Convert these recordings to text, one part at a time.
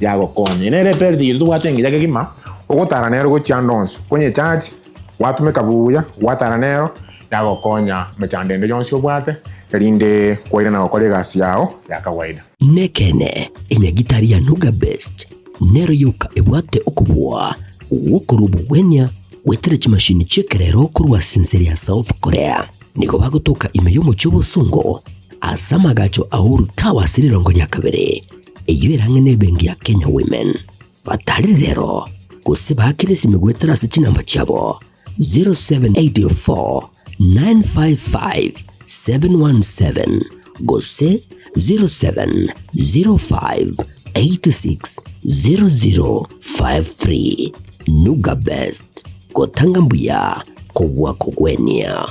Yagokonya. Eye nere eperiti yaito tobwate engiya kegima, ogotara nero gochia ande onsi, konyechachi, gwatumeka buya, gwatara nero, yagokonya mechando ende yonsi obwate, erinde kwairana gokora egasi yao ya kawaida. Nekeene, enyagitari ya Nuga Best nero yoka ebwate okobua gw'okorua obogwenia goetera chimashini chi'ekerero korwa ase ense ya South Korea. Nigo bagotoka ime y'omochie obosongo ase amagacho a Uhuru Towers rirongo ria kabere, eyio ere ang'e n'ebenki ya Kenya Women. Batarire rero gose baakere esimi goetera ase chinamba chiabo 0784 955 717 gose 0705 86 0053. Nuga Best, gotanga mbuya kobua kogwenia.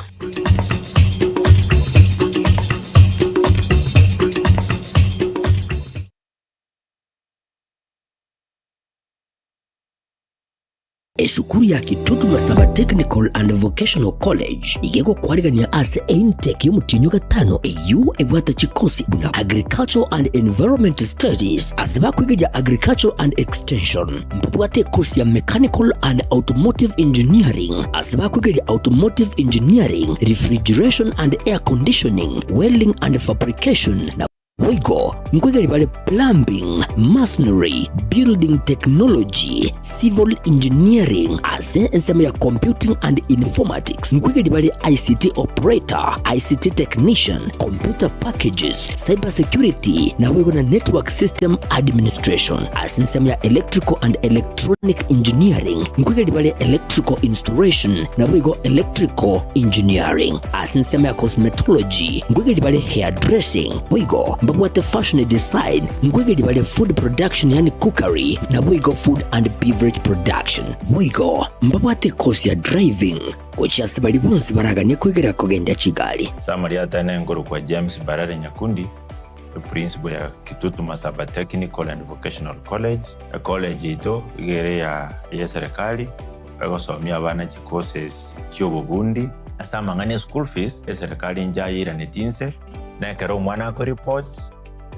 Esukuru ya Kitutu Masaba Technical and Vocational College nigo egokwarigania ase eintake y'omotienyi o gatano eyio ebwate chikosi buna Agricultural and Environment Studies ase bakwegeria Agricultural and Extension. Mbabwate ekosi ya Mechanical and Automotive Engineering ase bakwegeria Automotive Engineering, Refrigeration and Air Conditioning, Welding and Fabrication na Boigo nkoigeria bare plumbing, masonry, building technology, civil engineering ase ensemo ya computing and informatics. Nkoigeria bare ICT operator, ICT technician, computer packages, cyber security naboigo na network system administration. Ase ensemo ya electrical and electronic engineering nkoigeria bare electrical installation naboigo electrical engineering. Ase ensemo ya cosmetology nkoigeria bare hairdressing, boigo mbabwate fashion design, nkoigeria bare food production yaani cookery, naboigo food and beverage production. Boigo mbabwate ecourse ya driving gochia ase baria bonsi baraganie koigerera kogendia chigari. Samari atene nkorokwa James Mbarare Nyakundi, eprinciple ya Kitutu Masaba Technical and Vocational College. Ecollege yaito iga ere ya eserekari egosomia abana chicourses chiobobundi. Ase amang'ana e school fees, eserekari nchayeiranetie inse, na ekero omwana akoreport,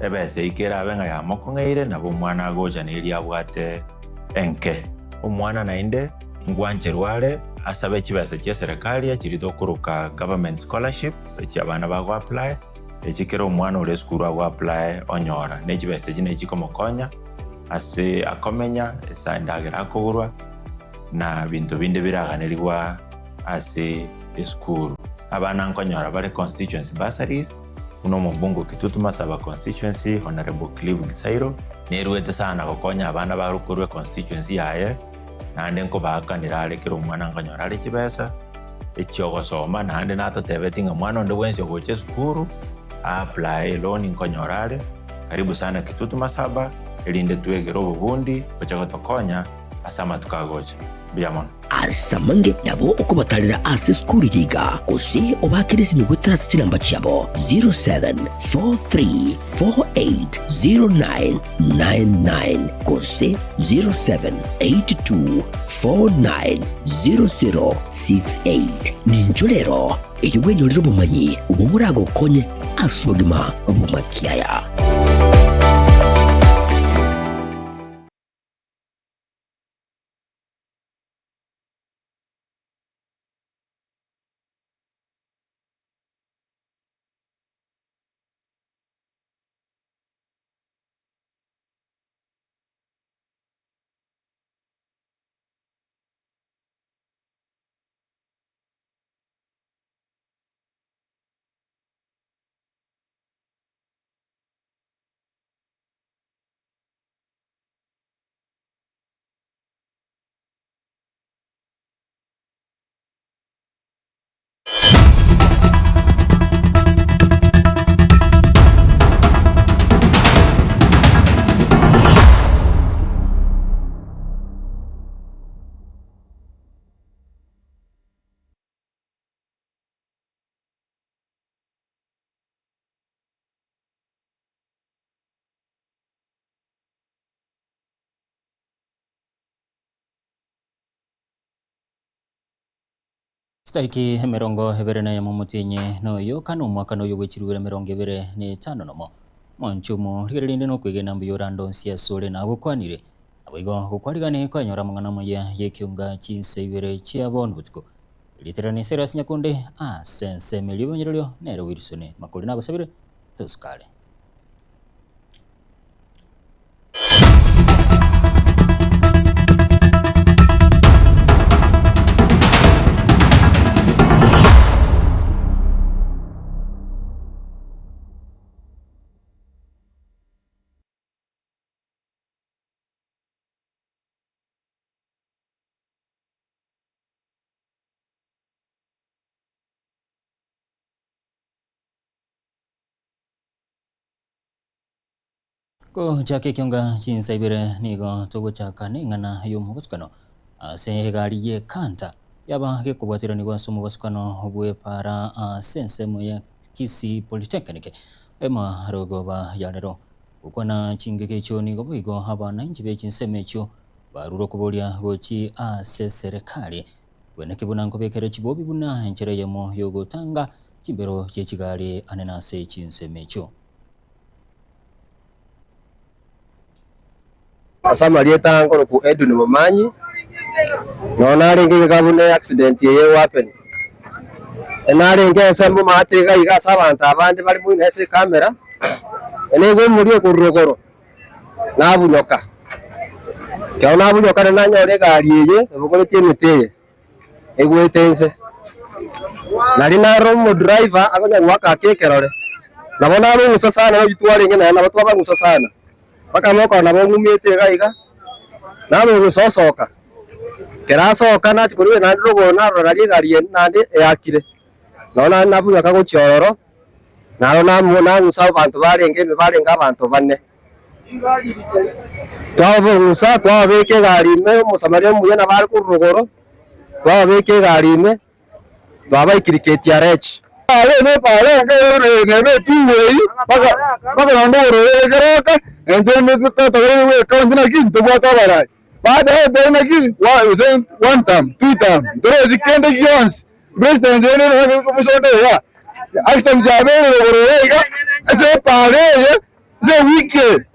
ebesa eyio kerabe ng'a yamokong'eire, nabo omwana agocha na eria abwate enke. Omwana naende ngwancherwa are asabe chibesa chia eserekari echiria tokoroka government scholarship, echi abana bago apply, echi kera omwana ore esukuru ago apply onyora. Ne chibesa echi nachi chikomokonya ase akomenya, ase endagera akogorwa, na binto binde biraganerigwa ase esukuru. Abana nkonyora bare constituency bursaries, buna omobunge o Kitutu Masaba constituency Honourable Clive Gisairo, neruete sana gokonya abana bare korwa econstituency yaye, naende nkobaakanera are kera omwana nkonyora are chibesa echiogosoma, naende natotebetie ng'a mwana onde bwensi ogocha esukuru a apply eloan nkonyora are, karibu sana Kitutu Masaba, erinde twegere obobundi boche gotokonya ase amatuko agocha. Mbuya mono. Ase amange nabo okobatarera ase esukuru eye iga, gose obaakere esimi goetera ase chinamba chiabo 0743480999 gose 0782490068. Ninchwo rero erio bwenyorere obomanyi obwo boragokonye ase obogima bw'amakiaya. Chitariki 21 omotienyi noyo kane omwaka noyo bwe chirugura 25. Mwanche omorigereria rende nokwegena mbuya orande onsi asore nagokwanire. Naboigo gokwarigane kwanyora amang'ana amaya y'ekionga chinsa ibere chia bono botuko. Erieta riane Silas Nyakonde ase ensemo eria y'omonyererio nere Wilson Makori nagosabire tosukare. Gochaka ekionga chinsa ibere nigo togochaka neng'ana y'omobosokano ase egari y'ekanta yaba gekobwatiranigwa ase omobosokano bw'epara ase ensemo ya Kisii Polytechnic emarogoba ya rero. Gokwana chingaki echio nigo boigo abananchi be chinsemo echio barure okoboria gochi ase serikali bweneke buna nkobekere chibobi buna enchera eyemo yogotanga chimbero chie chigari anene ase chinsemo echio. Ase amarieta aa nkorokwa Edwin Momanyi, nonya narenge egeka buna eaccident eye egohappen, narenge ensemo maate iga iga ase abanto abande bare moino ase ecamera, nigo omoria okorwa rogoro nabunyoka, ekero nabunyoka naende nanyora egari eye ebogoretie emete eye. Egwete inse. Nario narora omodriver akonya goaka ake ekerore, nabo nabang'usa sana nabio twarenge naye nabo twabang'usa sana, mpaka nokora nabo ng'umete iga iga, nabang'usa osoka, ekero asoka nachia korwa naende rogoro narora nario egari ende naende eakire, nabo naende nabunyaka gochia ororo, naro namo nang'usa abanto barenge ime barenge abanto bane. Twabang'usa twababeka egari ime, omosamaria omuya nabo are korwa rogoro, twababeka egari ime, twabaikiri KTRH. Ase ewiki eye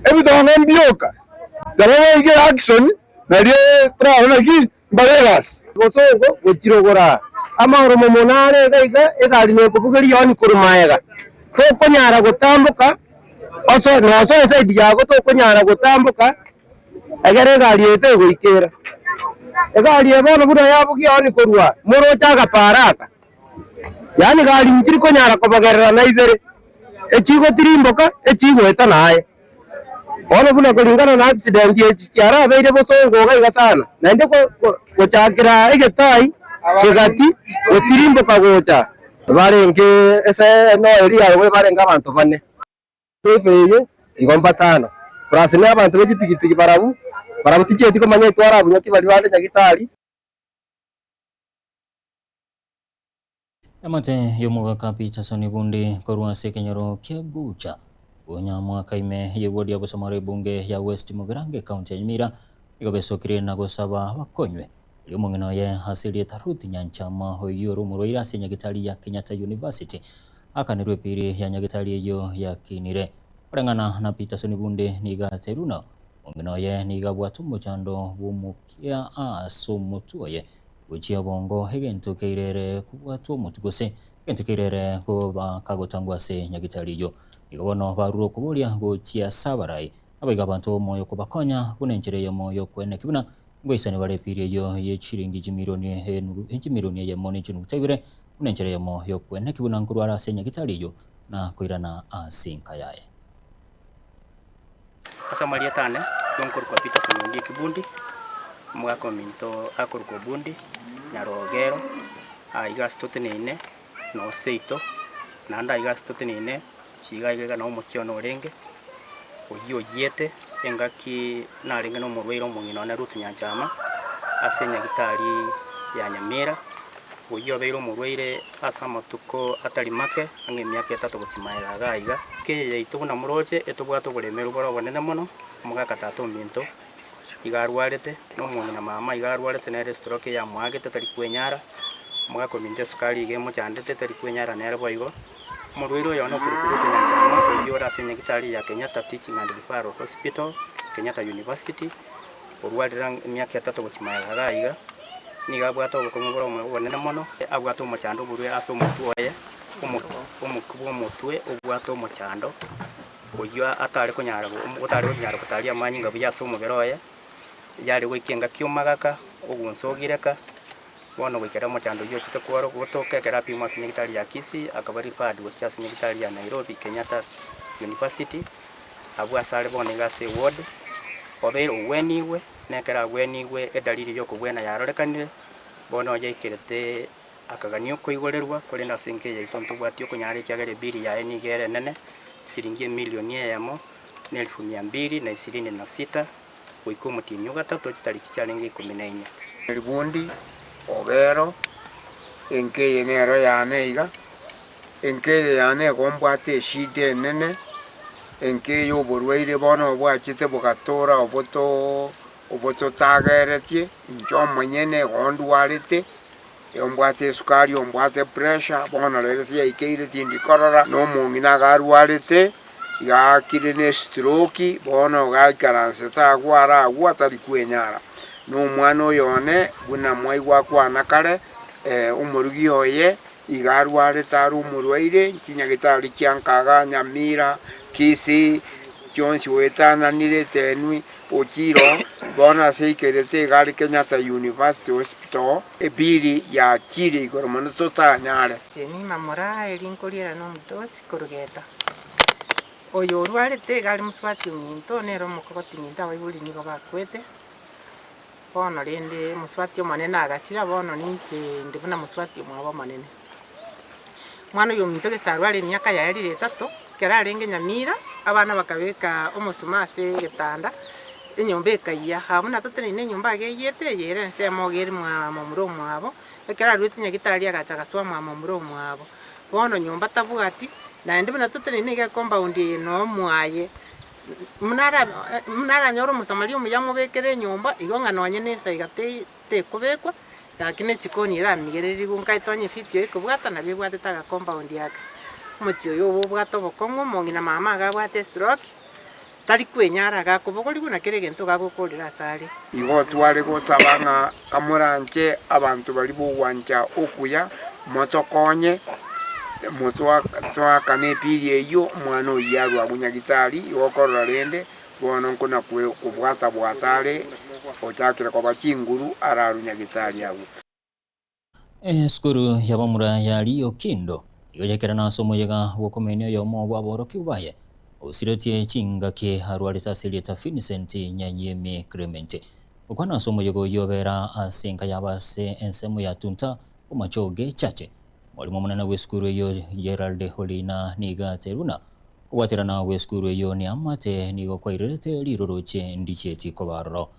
ebitonga mbioka, nabo baige action nario torarore naki mbare egasi. Bosongo gochia rogoro aa, amaoromo mono are iga iga, egari nekobugeria yaani korwa maega, tokonyara gotamboka oso nosoe eside yago tokonyara gotamboka egere egari eye tegoikera. Egari eye bono buna yabugia yaani korwa aa, moroche agapara aka. Yaani gari nchiri konyara kobagerera na ibere, echigotirimboka, echigoeta naye. Bono buna koringana na accident echi chiarabeire bosongo iga iga sana, naende gochakera egetai kegati gotirimboka gocha. Barenge ase enoeri yaye barenge abanto bane. Efe eye igo mbatano, plus na abanto be chipigipigi barabwo, barabwo tichieti komanya etwarabunywa ki baria bande nyagitari. Emate y'omogaka Peterson Bundi korwa ase ekenyoro kia Gucha, Bonyamwaka ime y'eward ya Bosamaro ebunge ya West Mugirango ekaunti ya Nyamira nigo besokire na gosaba bakonywe erio omong'ina oye ase erieta Ruth Nyanchama oyio ore omorwaire ase nyagitari ya Kenyatta University akanerwe epiiri ya nyagitari eyio yakinire. Koreng'ana na Peterson Bundi nigo aterwe na omong'ina oye nigo abwate omochando bw'omokia ase omotwe oye Gochia obongo egento keirere kobwatwa omotwe gose egento keirere koba kagotangwa ase nyagitari eyio. Igo bono barure okoboria gochia ase abarai, nabaiga abanto b'omoyo kobakonya buna enchera eyemo y'okweneki buna ngoisani bare epiiri eyio ye chiringi chimilioni enugu chimilioni eyemo ne chinuguta ibere buna enchera eyemo y'okweneki buna nkorwara ase nyagitari eyio na koirana ase enka yaye. Ase amarieta ane, nigo nkorokwa Peterson Ondieki Bundi, omogaka ominto akorokwa Obundi, Nyarogero, aiga ase toteneine noo seito, naende aiga ase toteneine chiga iga iga noo omochie one orenge, oyio oyiete engaki narenge na omorwaire omong'ina one Ruth Nyanchama, ase enyagitari ya Nyamira. Oyio obeire omorwaire ase amatuko atari make, ang'e emiaka etato gochia magega iga aiga. Eke yaito buna moroche, etobwate oboremeru bore obonene mono, omogaka tata ominto iga arwarete, na omong'ina mama iga arwarete nere estroke eyamoagete tari kwenyara, omogaka ominto esukari iga emochandete tari kwenyara nere boigo. Omorwaire oyo nokorokwa gochia Nyanchama, oyio ore ase enyagitari ya Kenyatta Teaching and Referral Hospital, Kenyatta University, orwarire ang'e emiaka etato gochia magega iga iga, nigo abwate obokong'u bore obonene mono, abwate omochando oborwaire ase omotwe oye, omokia bw'omotwe obwate omochando, oyio atare konyara otare konyara gotaria amanyinga buya ase omobere oye, yare goika engaki omagaka, ogunsa ogireka. Bono goikera omochando oyio ochete kworo gotoka ekero apimwa ase nyagitari ya Kisii, akaba referred gochia ase nyagitari ya Nairobi Kenyatta University, abwo ase are bono iga ase eward, obeire ogwenigwe, na ekero agwenigwe edalili yokobwena yarorekanire, bono yaikerete akagania okoigorerwa, korende ase enka eye yaito ntobwati okonyara ekiagera ebill yaye nigo ere enene, siringi emilioni eyemo, na elfu mia mbili na ishirini na sita. goika omotienyi o gatato, chitariki chiarenge ikomi na inye. Eribundi, Ogero, enka eye nero yane iga, enka eye yane egombwate eshida enene, enka eye oborwaire bono bwachete bogatora oboto obototageretie, inche omonyene igo ndwarete, ombwate esukari, ombwate pressure, bono rero tiyaikeire tindi korora, na omong'ina iga arwarete, iga aakire na estroke, bono iga aikaransete agwo are agwo atari kwenyara. Na omwana oyo one, buna mwaigwa akwana kare, omorugi oye, iga arwarete are omorwaire, chinyagitari chia Nkaga, Nyamira, Kisii, chionsi oetananire etenwi, Ochiro, bono ase aikerete iga are Kenyatta University Hospital, ebiri yachire igoro mono totanyare. Jemima moraa eri nkoriera nomodosi korugeta. Oyo orwarete iga are mosubati ominto, nere omokogoti minto abaibori nigo bakwete. Bono rende mosubati omonene agasira, bono ninche inde buna mosubati omwabo omonene. Omwana oyo ominto gese arware emiaka yaye rire etato, ekero arenge nyamira, abana bakabeka omosuma ase egetanda, enyomba ekayia. Aa buna toteneine enyomba iga eyete, eye ere ensemo iga ere mwa momura omwabo, ekero aruete nyagitari agacha agasoa mwa momura omwabo. Bono nyomba tabwati, naende buna toteneine iga ecompound eye no mwaye, buna ara buna aranyore omosamaria omuya amobekere enyomba, igo ng'a nonye na esaiga tei tekobekwa. Gaki ne chikoni eramigererigwe nkaete onye efiti ekobwata nabo ebwatete aga compound aka. Omochie oyo obe obwate obokong'u omong'ina mama iga abwate estroke, tari kwenyara iga akobogorigwa na kera egento iga agokorera ase are. Igo tware gosaba ng'a kamoranche abanto baria b'ogwancha okuya, motokonye, motoakane epiri eyio, omwana oyio arwe agwo nyagitari, igo okorora rende Bono nkona kobwata-bwata are, ochakire koba chinguru ararwe nyagitari agwo. Esukuru y'abamura ya Riokindo nigo yaikera ase omoyega bw'okomenia oyomo bw'aborokigwa baye osiretie chingaki arwarete ase erieta Vincent Nyanyemi Clement. Gokwana ase omoyega oyio obera ase enka yabo ase ensemo ya Tunta, Bomachoge Chache. Omwalimu omonene bw'esukuru eyio Gerald Olina nigo atebirie buna Kobwaterana gw'esukuru eyio neamate nigo kwairerete riroroche ndichieti koba aroro.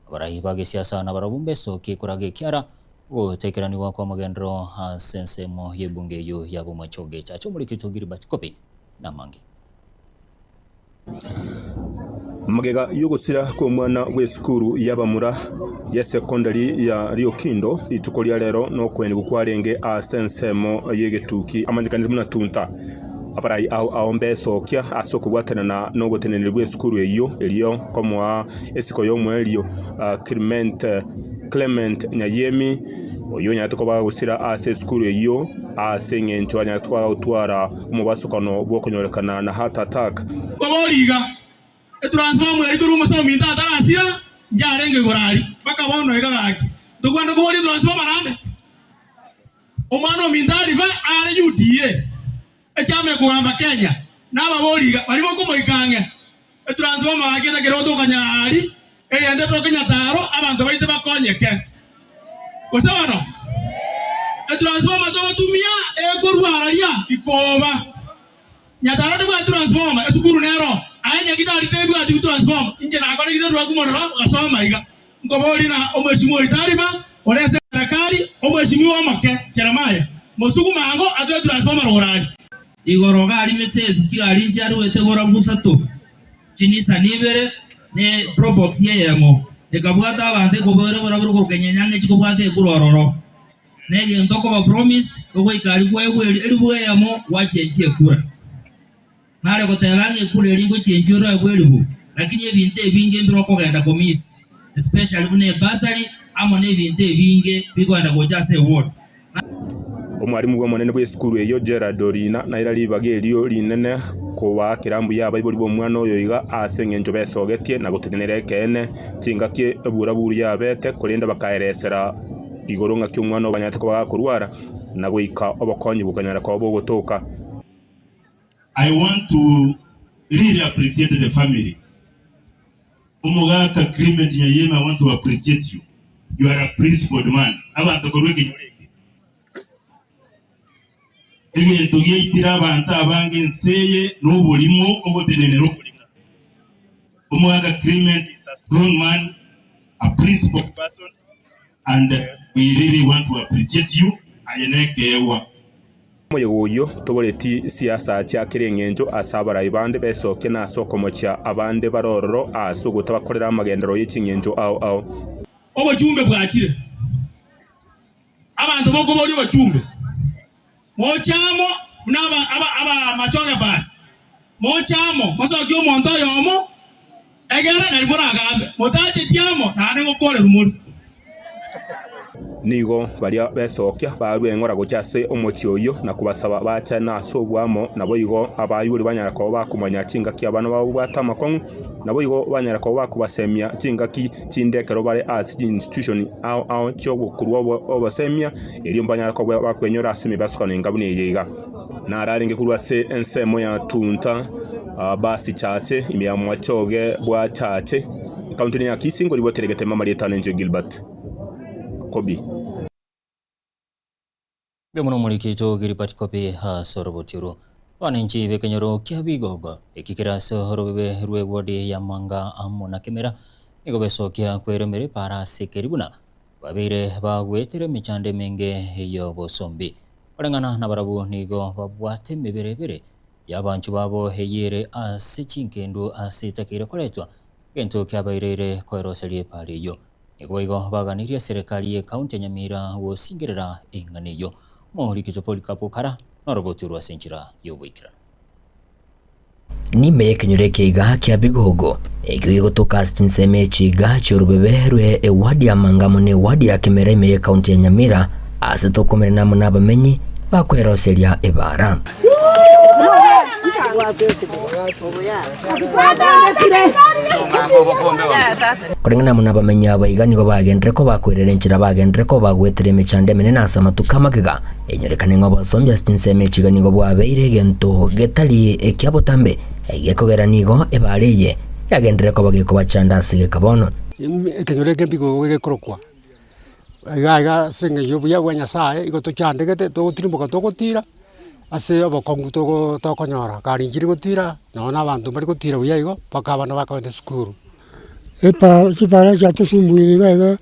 Abarai ba gesiasa nabarabwo mbesokie koraga ekiara gotaikeranigwa kw'amagenderero ase ensemo y'ebunge eyio ya Bomachoge Chache Omoriki oito Gilbert Kobi namange. Magega y'ogosira kw'omwana bw'esukuru y'abamura y'esekondari ya Riokindo rituko ria rero nokwenigwa kwarenge ase ensemo y'egetuki amanyekanete buna Tunta. Abarai ao ao mbesokia ase okobwatanana n'oboteneneri bw'esukuru eyio erio komoa esiko y'omoerio Clement Clement Nyayemi oyio onyarete koba gosira ase esukuru eyio ase eng'encho anyarete koba gotwara omobasokano bw'okonyorekana na heart attack. Kobori iga, Etransformer eria korwa omosae ominto atarasira, njarenge igoro aria, mpaka bono iga gaki. Tokwana koboria etransformer naende? Omwana ominto Alifa are UDA, echama ekogamba Kenya, nababori iga, baria bokomoika ang'e, etransformer gaki etakire gotoka Nyahari, egende etoke Nyataro, abanto baito bakonyeke. Gose bono, etransformer togotumia ekorwa araria ikoba. Nyataro tebwati transformer, esukuru nero. Aye Nyagitari tebwati transformer. Inche nakoregire rwaku morero gasoma iga. Nkoborie na omweshimiwa oito Ariba ore ase eserekari, omweshimiwa omoke Jeremiah mosugume ango atoe transformer rogoro aria. Igoro gari mesesi chigari nchiaruete borabu isato, chinisani ibere, ne probox eyemo, ekabwata abanto ekoboera borabu rokoroka enyenya ng'echi kobwata ekura ororo. Na egento okoba promised, ogoika aria kwaegwa elifu eyemo gwachenchia ekura. Nare goteba ng'a ekura eria ngochenchia oroegwe elifu, lakini ebinto ebinge mbire okogenda ko miss, especially buna ebursary amo na ebinto ebinge bikogenda gocha ase eward. Omwalimu bw'omonene bw'esukuru eyio Gerald Orina naira ribaga erio rinene kobaakera mbuya abaibori b'omwana oyo iga ase engencho besogetie na gotenenera ekeene chingaki eburaburu yabete korende bakaeresera igoro ng'aki omwana obanyarete koba gakorwara na goika obokonyi bokanyara koba bogotoka. I want to really appreciate the family. Omogaka Clement Nyayema I want to appreciate you. You are a principled man. Abanto korwa ekenyoro eke. Egento giaitire abanto abange ense eye noborimo ogotenenera oborimo. Omogaka Clement is a strong man, a principled person and we really want to appreciate you. Aye nekeegwa. Omoyega oyio toboreti siasa chia kera engencho ase abarai bande besokia na ase okomochia abande bare ororo ase ogotabakorera amagenderero ye chingencho ao ao. Obochumbe bwachire, abanto bokoboria obochumbe, moche amo buna abamachoge basi, moche amo mosokie omonto oyomo, egere nari moragambe, motacheti amo naende ngokorerwa more. Nigo baria besokia barue eng'ora gochia ase omochie oyio na kobasaba bachane ase oboamo, naboigo abaibori banyare koba bakomanya chingaki abana babo babwate amakong'u, naboigo banyare koba bakobasemia chingaki chinde ekero bare ase chiinstitution ao ao chi'ogokorwa obosemia, erio mbanyare koba bakwenyora ase emebasukano enga buna eye iga. Nararenge korwa ase ensemo ya Tunta, Basi Chache, ime ya Mwachoge bwa Chache, ekaunti ya Kisii, ngoribwatire egetema amarieta ane inche Gilbert Kobi. Mbuya mono omoriki oito Gilbert Kobi ase oroboti orwo. Abananchi b'ekenyoro kia Bigogo, eki kere ase orobebe rw'ewodi ya Manga amo na Kemera, nigo besokia kweremera epaara ase ekeri buna babeire bagwetire emechando emenge y'obosombi. Koreng'ana nabarabwo nigo babwate emebere ebere y'abanchwa babo eyio ere ase chingendu ase etakeire koretwa, egento kiabaireire koeroseria epaara eyio. Nigo boigo baganirie eserekari y'ecounty ya Nyamira gosingerera eng'ana eyio. Omorikito Polycarp Okara noroboti orwo ase enchera y'oboikeranu. Nime y'ekenyoro ekiga kia Bigogo, ekio gegotoka ase chinsemo echiga chi'orobebe rwe ewadi ya Manga amo n'ewadi ya Kimera ime y'ecounty ya Nyamira, ase tokomerana amo nabamenyi bakweroseria ebaara. Koreng'ana amo nabamenyi aba iga nigo bagenderere koba bakoirera enchera bagenderere koba bagwetera emechando emenene ase amatuko amagega. Enyorekane ng'a obosombi ase chinsemo echi iga nigo bwabeire egento getari ekia botambe, gekogera nigo ebaare eye yagenderere koba gekobachanda ase egeka bono. Ekenyoro eke mbigo gekorokwa iga iga ase eng'encho ya obuya bwa Nyasaye, igo tochandegete togotirimboka togotira, ase obokong'u togo tokonyora gari nchiri gotira, nonye na abanto mbari gotira buya igo, mpaka abana bakogenda esukuru. Epara chipara chiatosumbuire iga iga,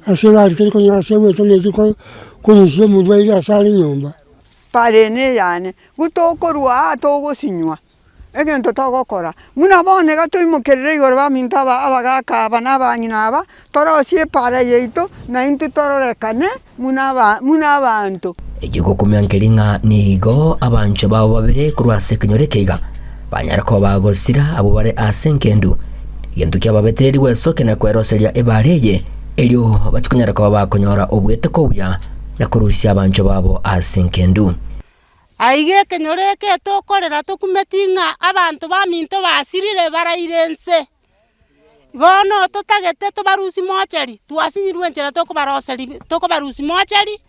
ase egari teri konyora ase egoeta na echio korusia omorwaire ase are nyomba. Para ene eyane, go tokorwa aa togosinywa, egento togokora, buna bono iga toimokerere igoro baminto aba abagaka aba na abang'ina aba, torosie epara yaito, naintwe tororekane buna aba buna abanto. Erio gokumia nkeri ng'a nigo abanchwa babo babere korwa ase ekenyoro eke iga banyare koba bagosira abwo bare ase engendu, egento kiababetereiri gwesokia na kweroseria ebaare eye, erio bachie konyara koba bakonyora obweteko obuya na korusia abanchwa babo ase engendu. Aiga ekenyoro eke tokorera tokumeti ng'a abanto baminto basirire baraire nse. Bono totagete tobarusie mocheri, twasinyirwe enchera tokobaroseri tokobarusia mocheri,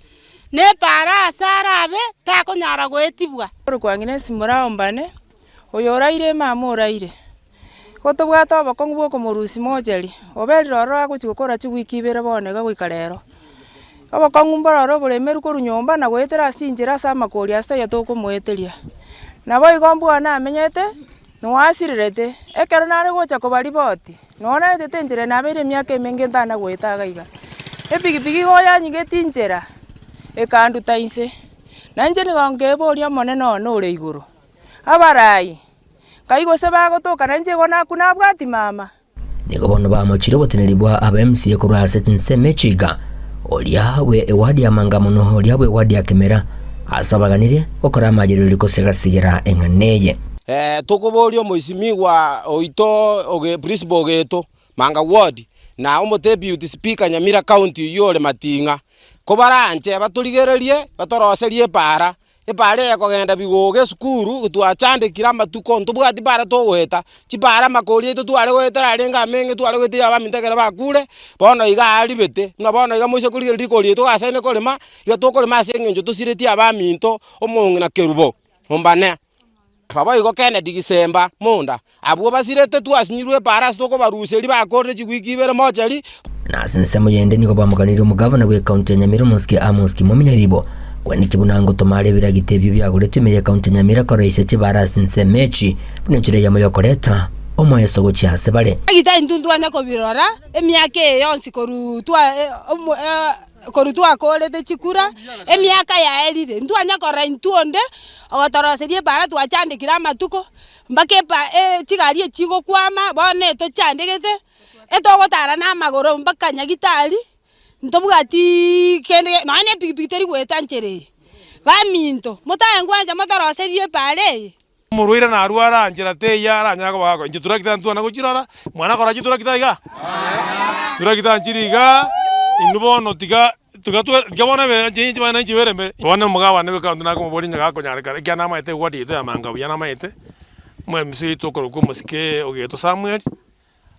na epaara ase arabe takonyara goetibwa. Korokwa ng'ina esimura ombane, oyo oraire emama oraire, igo tobwate obokong'u bwa okomorusia mocheri, oberire ororo agochia gokora chiwiki ibere bono iga goika rero. Obokong'u mboro ore oboremeru korwa nyomba na goetera ase inchera ase amakori ase taiyo tokomoeteria. Naboigo mbwane amenyete. Noasirerete, ekero nare gocha kobariboti, nonya naetete enchera nabeire emiaka emenge ntana goeta iga iga. Epigipigi igo yanyigeti inchera, ekanduta inse, na inche nigo nkeboria Omonene one ore igoro, abarai, nkai gose bagotoka na inche igo nakwo nabwati mama? Nigo bono bamochire oboteneneri bwa aba MCA korwa ase chinsemo echi iga. Oria bwe ewadi ya Manga mono oria bwe ewadi ya Kemera, ase abaganirie gokora amagererio gosegasigera eng'ana eye. Tokoboria omoisimigwa oito oge principal ogeto Manga ward na omodeputy speaker Nyamira county oyio ore Mating'a, kobaranche batorigererie batoroserie epaara Epaara eye ekogenda bigogo esukuru, twachandekire amatuko, ntobwati paara togoeta, chipaara amakori aito tware goetera arenge amenge tware goetera abaminto ekero bakure, bono iga aribete, buna bono iga moise korigereria rikori eri togasaine korema, iga tokorema ase eng'encho tosiretie abaminto omong'ina kerubo, ombane. Naboigo Kennedy Gisemba Munda, abwo basirete twasinyirwe epaara ase tokobaruseria bakorire chiwiki ibere mochari. Na ase ensemo yende nigo bamoganirie omogavana bw'ekaunti ya Nyamira omosike Amos Kimomi Nyaribo kweneki buna ngotoma are ebiragita ebio biagoretwe ime y'ekaunti ya Nyamira koroisia chibara ase ensemo echi buna enchera eyemo y'okoreta omoeso gochia ase bare. Egita intwe ntwanya kobirora emiaka eye yonsi korwa twa korwa twakorete chikura, emiaka yaerire, ntwanya korora intwe onde ogotoroseria epaara twachandekire amatuko, mpaka epa chigari echi chigokwama, bono etochandegete, etogotara na amagoro mpaka nyagetari, ntobwatiiii kende nonye na epikipiki teri goeta nchera eye. Baminto, motae ngwancha motoroserie epaara eye. Omorwaire narware anchera teiyo aranyare koba gakora. Inche turakita ntwana gochirora, mwana akora chiturakita igaa? Turakita nchiri igaa, inwe bono tiga tiga twe tiga bono ebe inche inche bana inche bere mbere. Bono omogabane bwe ekaunti nakomoboria onye gakonyarekana ekiagera namaete eward yaito ya Manga buya namaete, omwemisi oito okorokwa omosike ogetwa Samuel,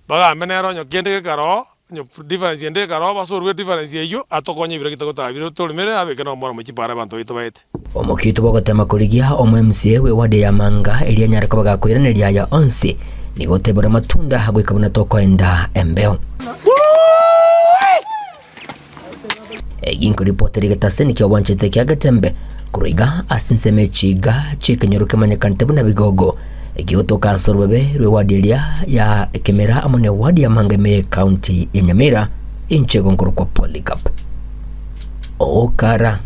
Bagambe nere onye kende gekaroo, onye difference ende ekaroo, basorwe edifference eyio, atokonye ebiro gitagotaba bire toremere abeke na omoremo chipara abanto baito baete. Omokiito bw'ogotema korigia omo MCA bw'eward ya Manga eria anyare koba gakoiraneria aya onsi, nigo otebore amatunda goika buna tokoenda embeo. Egi nkoripotera egetaseni ki'obwanchete kia Getembe korwa iga ase ensemo echiga chi'ekenyoro kemanyekanete buna Bigogo, egegotoka ase orobebe rw'ewadi eria ya Kemera amo n'ewadi ya Manga ime y'Ekaunti ya Nyamira, inche igo nkorokwa Polycarp Okara.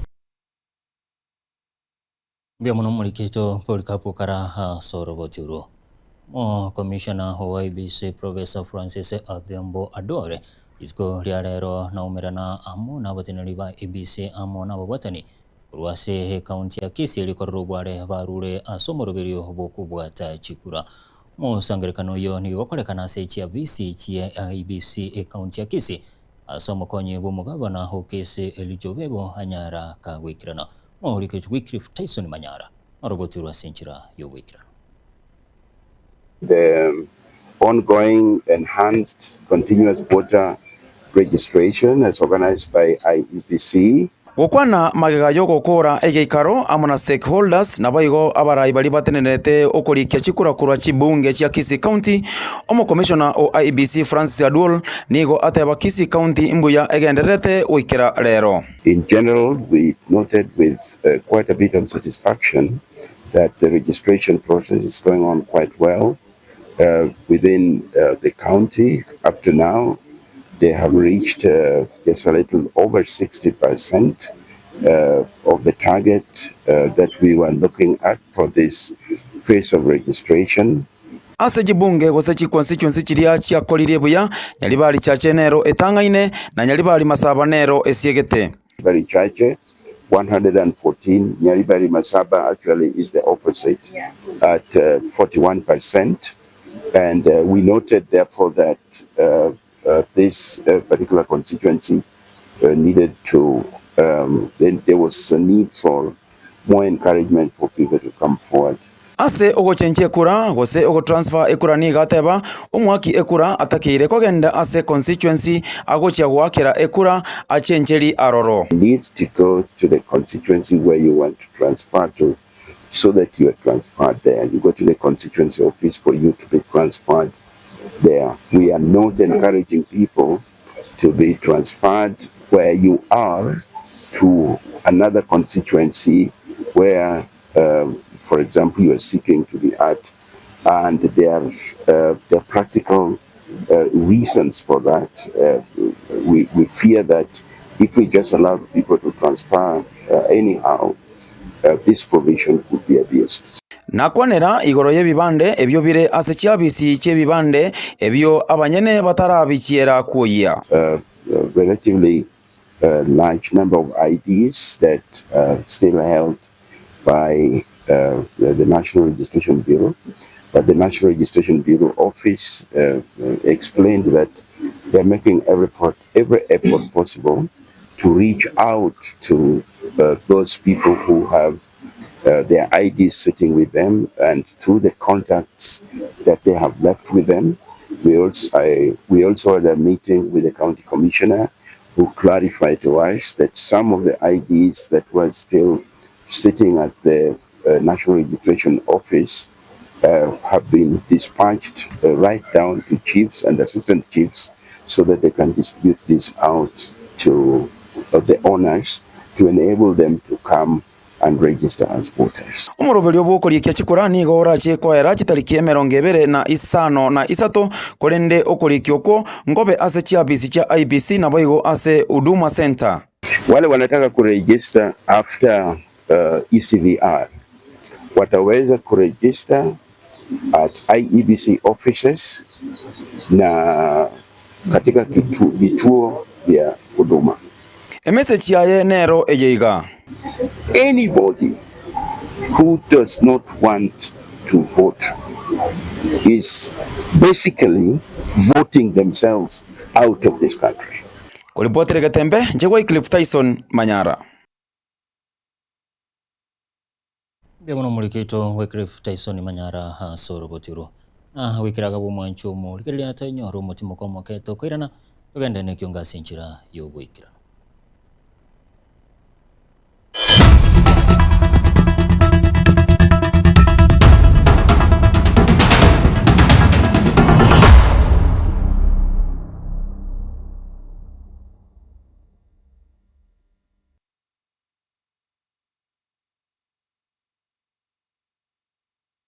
Mbuya mono omorikito Polycarp Okara ase oroboti orwo. Omokomishona o IEBC Professor Francis Adhiambo Adore rituko ria rero naumerana amo nabateneneri ba IEBC amo nababwatani korwa ase ekaunti ya Kisii rikorera obware barure ase omoroberio bw'okobwata chikura. Omosangerekano oyo nigo ogokorekana ase chiabisi chie IEBC ekaunti ya Kisii ase omokonyi bw'omogabana o Kisii Elijah Obebo anyara kagoikerana. Omorikito Wycliffe Tyson Manyara noroboti rwa ase enchera y'ogoikerana. The ongoing enhanced continuous voter registration as organized by IEBC. Gokwana magega y'ogokoora egeikaro amo na stakeholders naboigo abarai baria batenenerete okorikia chikura korwa chibunge chia Kisii County, Omokomishona o IEBC Francis Aduol nigo ateba Kisii County mbuya egendererete goikera rero. In general we noted with quite a bit of satisfaction that the registration process is going on quite well within the county up to now they have reached just a little over 60 percent of the target that we were looking at for this phase of registration. Ase chibunge gose chiconstituency chiria chiakoririe buya, Nyaribari Chache nero etang'aine, na Nyaribari Masaba nero esiegete. Nyaribari Chache 114, Nyaribari Masaba actually is the opposite at 41% and we noted therefore that this particular constituency needed to there was a need for more encouragement for people to come forward. Ase ogochenchia ekura gose ogotransfer ekura nigo ateba omoaki ekura atakeire kogenda ase constituency agochia goakera ekura achencheri aroro. You need to go to the constituency where you want to transfer to so that you are transferred there. You go to the constituency office for you to be transferred there. We are not encouraging people to be transferred where you are to another constituency where for example you are seeking to be at and there are, there are practical reasons for that. We, we fear that if we just allow people to transfer anyhow, this provision could be abused. Nakwanera igoro y'ebibande ebio bire ase chiabisi chi'ebibande, ebio abanyene batarabichiera kwoyia. Relatively. a large number of IDs that are still held by uh, the National Registration Bureau. But the National Registration Bureau office uh, explained that they're making every effort, every effort possible to reach out to uh, those people who have uh, their IDs sitting with them and through the contacts that they have left with them. We also, I, we also had a meeting with the county commissioner who clarified to us that some of the IDs that were still sitting at the uh, National Registration Office uh, have been dispatched uh, right down to chiefs and assistant chiefs so that they can distribute this out to uh, the owners to enable them to come and register as voters. Omoroberio bw'okorikia chikura nigo orachie koera chitariki emerongo ebere na isano na isato, korende okorikia okwo nkobe ase chiafisi chia IEBC naboigo ase Huduma Centre. Wale wanataka kuregister after uh, ECVR wataweza kuregister at IEBC offices na katika kitu, vituo vya huduma. Emessage yaye nero eye iga. Anybody who does not want to vote is basically voting themselves out of this country. Koripotera Getembe, inche Wycliffe Tyson Manyara. Mbuya mono omoriki oito Wycliffe Tyson Manyara ase oroboti oro. Na goikera agwo omwancho omo rigereria tonyore omotimoka omoke tokoirana togende nekiongo ase enchera y'ogoikeranu.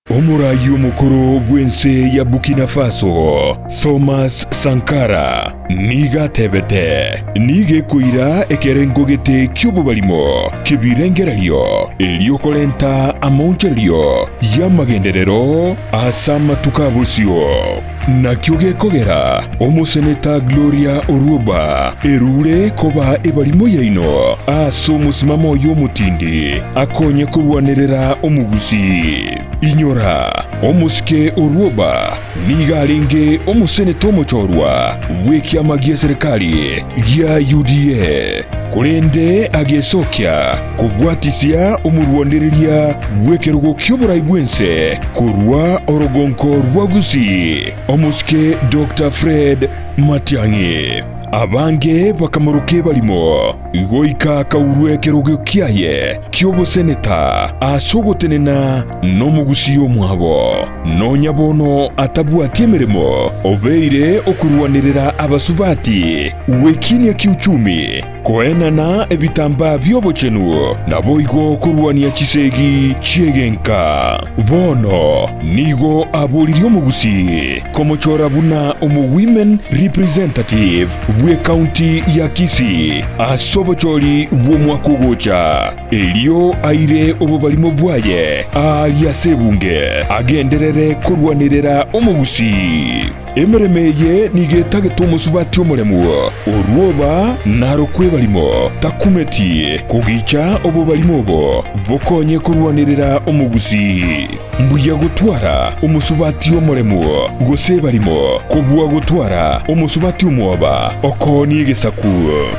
Omoraai omokoro bw'ense ya Burkina Faso, Thomas Sankara, nigo atebete, Nigo ekoira ekerengo gete ki'obobarimo ki'ebirengererio, erio korenta amaonchorerio y'amagenderero ase amatuko a bosio. Nakio gekogera omoseneta Gloria Orwoba erure koba ebarimo yaino ase omosimamo oye omotindi akonye korwanerera omogusii. Inyora, omosike Orwoba nigo arenge omoseneta omochorwa bw'ekiama gi'eserekari gia UDA, korende agesokia kobwatisia omorwanereria bw'ekerogo ki'oborai bw'ense korwa orogonko rwa Gusii, omosike Doctor Fred Matiang'i. Abange bakamoroka ebarimo, goika akaurwa ekerogo kiaye ki'oboseneta ase ogotenena nomogusii omwabo. Nonya bono atabwati emeremo, obeire okorwanerera abasubati gwekinia kiuchumi, koenana ebitambaa bi'obochenu, naboigo korwania chisegi chi'egenka. Bono nigo aboririe omogusii komochora buna omo-women representative bw'ecounty ya Kisii ase obochori bw'omwaka ogocha, erio aire obobarimo bwaye aaria ase ebunge, agenderere korwanerera omogusii. Emeremo eye nigo etagete omosubati omoremu, orwoba narokwe ebarimo, takumeti kogicha obobarimo obo bokonye korwanerera omogusii. Mbuya gotwara omosubati omoremu gose ebarimo kobua gotwara omosubati omwoba okoonia egesaku.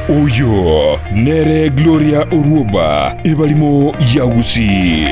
Oyo nere Gloria Orwoba, ebarimo ya Gusii.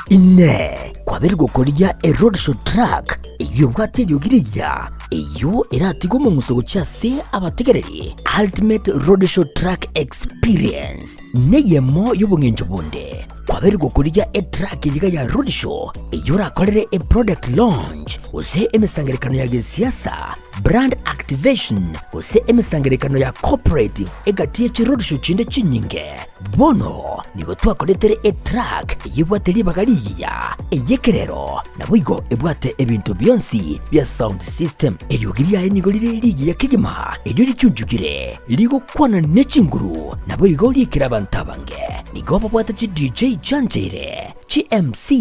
Inee! Kwabeire gokorigia eroadshow truck eyio ebwate eriogi rigiya, eyio eratige omong'uso gochia ase abategereri? Ultimate Roadshow Truck Experience neyemo y'obong'encho bonde. Kwabeire gokorigia etruck eyiga ya roadshow eyio orakorere eproduct launch gose emesangererekano ya gesiasa. brand activation, gose emesangererekano ya corporate egati ye chiroadshow chinde chinyinge. Bono nigo twakoretere etruck eyebwate ribaga rigiya, ey'ekerero, naboigo ebwate ebinto bionsi bia sound system. Eriogi riaye nigo rire rigiya kegima, erio richunchukire, rigokwana ne chinguru, naboigo riikire abanto abange. Nigo babwate chi DJ chiancheire, chi MC,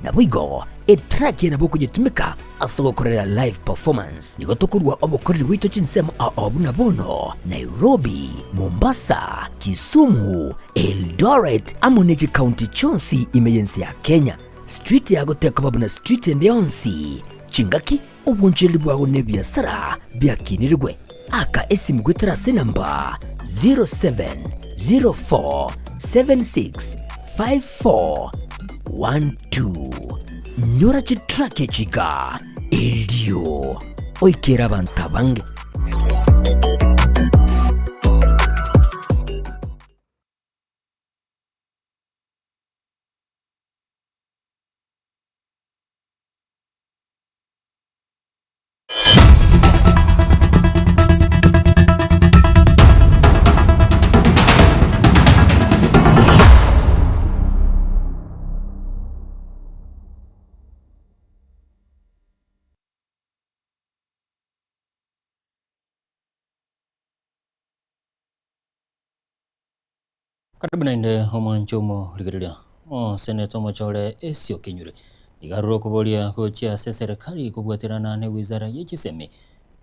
naboigo etruck eye nabo okonyetumeka Ase ogokorera live performance nigo tokorua obokoreri bwaito chinsemo ao buna bono Nairobi, Mombasa, Kisumu, Eldoret amo ne chikaunti chionsi ime y'ense ya Kenya. Street yago tekoba buna street ende yonsi, chingaki, obonchereri bwago na ebiasara biakinirigwe. Aka esimu goetera ase enamba 0704765412. Nyora chitraki echi iga, erio oikere abanto abange. Karibu naende omwancho omorigereria, omoseneta omochore Esio Kinyure nigo arure okoboria gochia ase eserekari kobwaterana ne wizara ye chisemi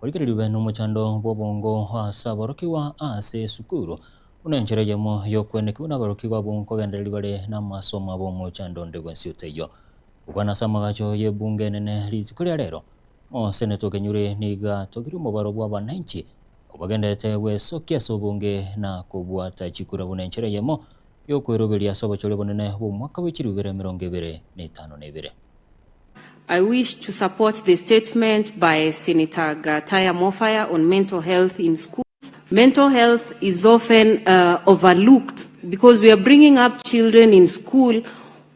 korigereria bene omochando bw'obongo ase aborokigwa ase esukuru buna enchera eyemo y'okwenekigwa nabarokigwa abwo nkogendereria bare namasomo abo omochando onde bwensi otaiyo. Gokwana ase amagacho y'ebunge enene rituko ria rero, omoseneta Okenyure nigo atogire omobaro bw'abananchi Obagendererete gwesokia ase obonge na kobwata chikura buna enchera eyemo y'okweroberia ase obochori obonene bw'omwaka bwe chilifu ibere emerongo ebere na etano na ebere. I wish to support the statement by Senator Gataya Mofaya on mental health in schools. Mental health is often uh, overlooked because we are bringing up children in school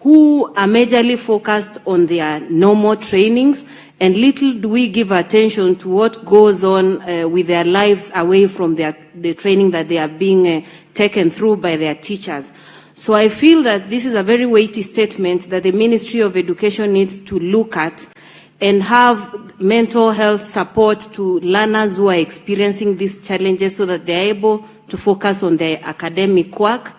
who are majorly focused on their normal trainings and little do we give attention to what goes on uh, with their lives away from their, the training that they are being uh, taken through by their teachers. So I feel that this is a very weighty statement that the Ministry of Education needs to look at and have mental health support to learners who are experiencing these challenges so that they are able to focus on their academic work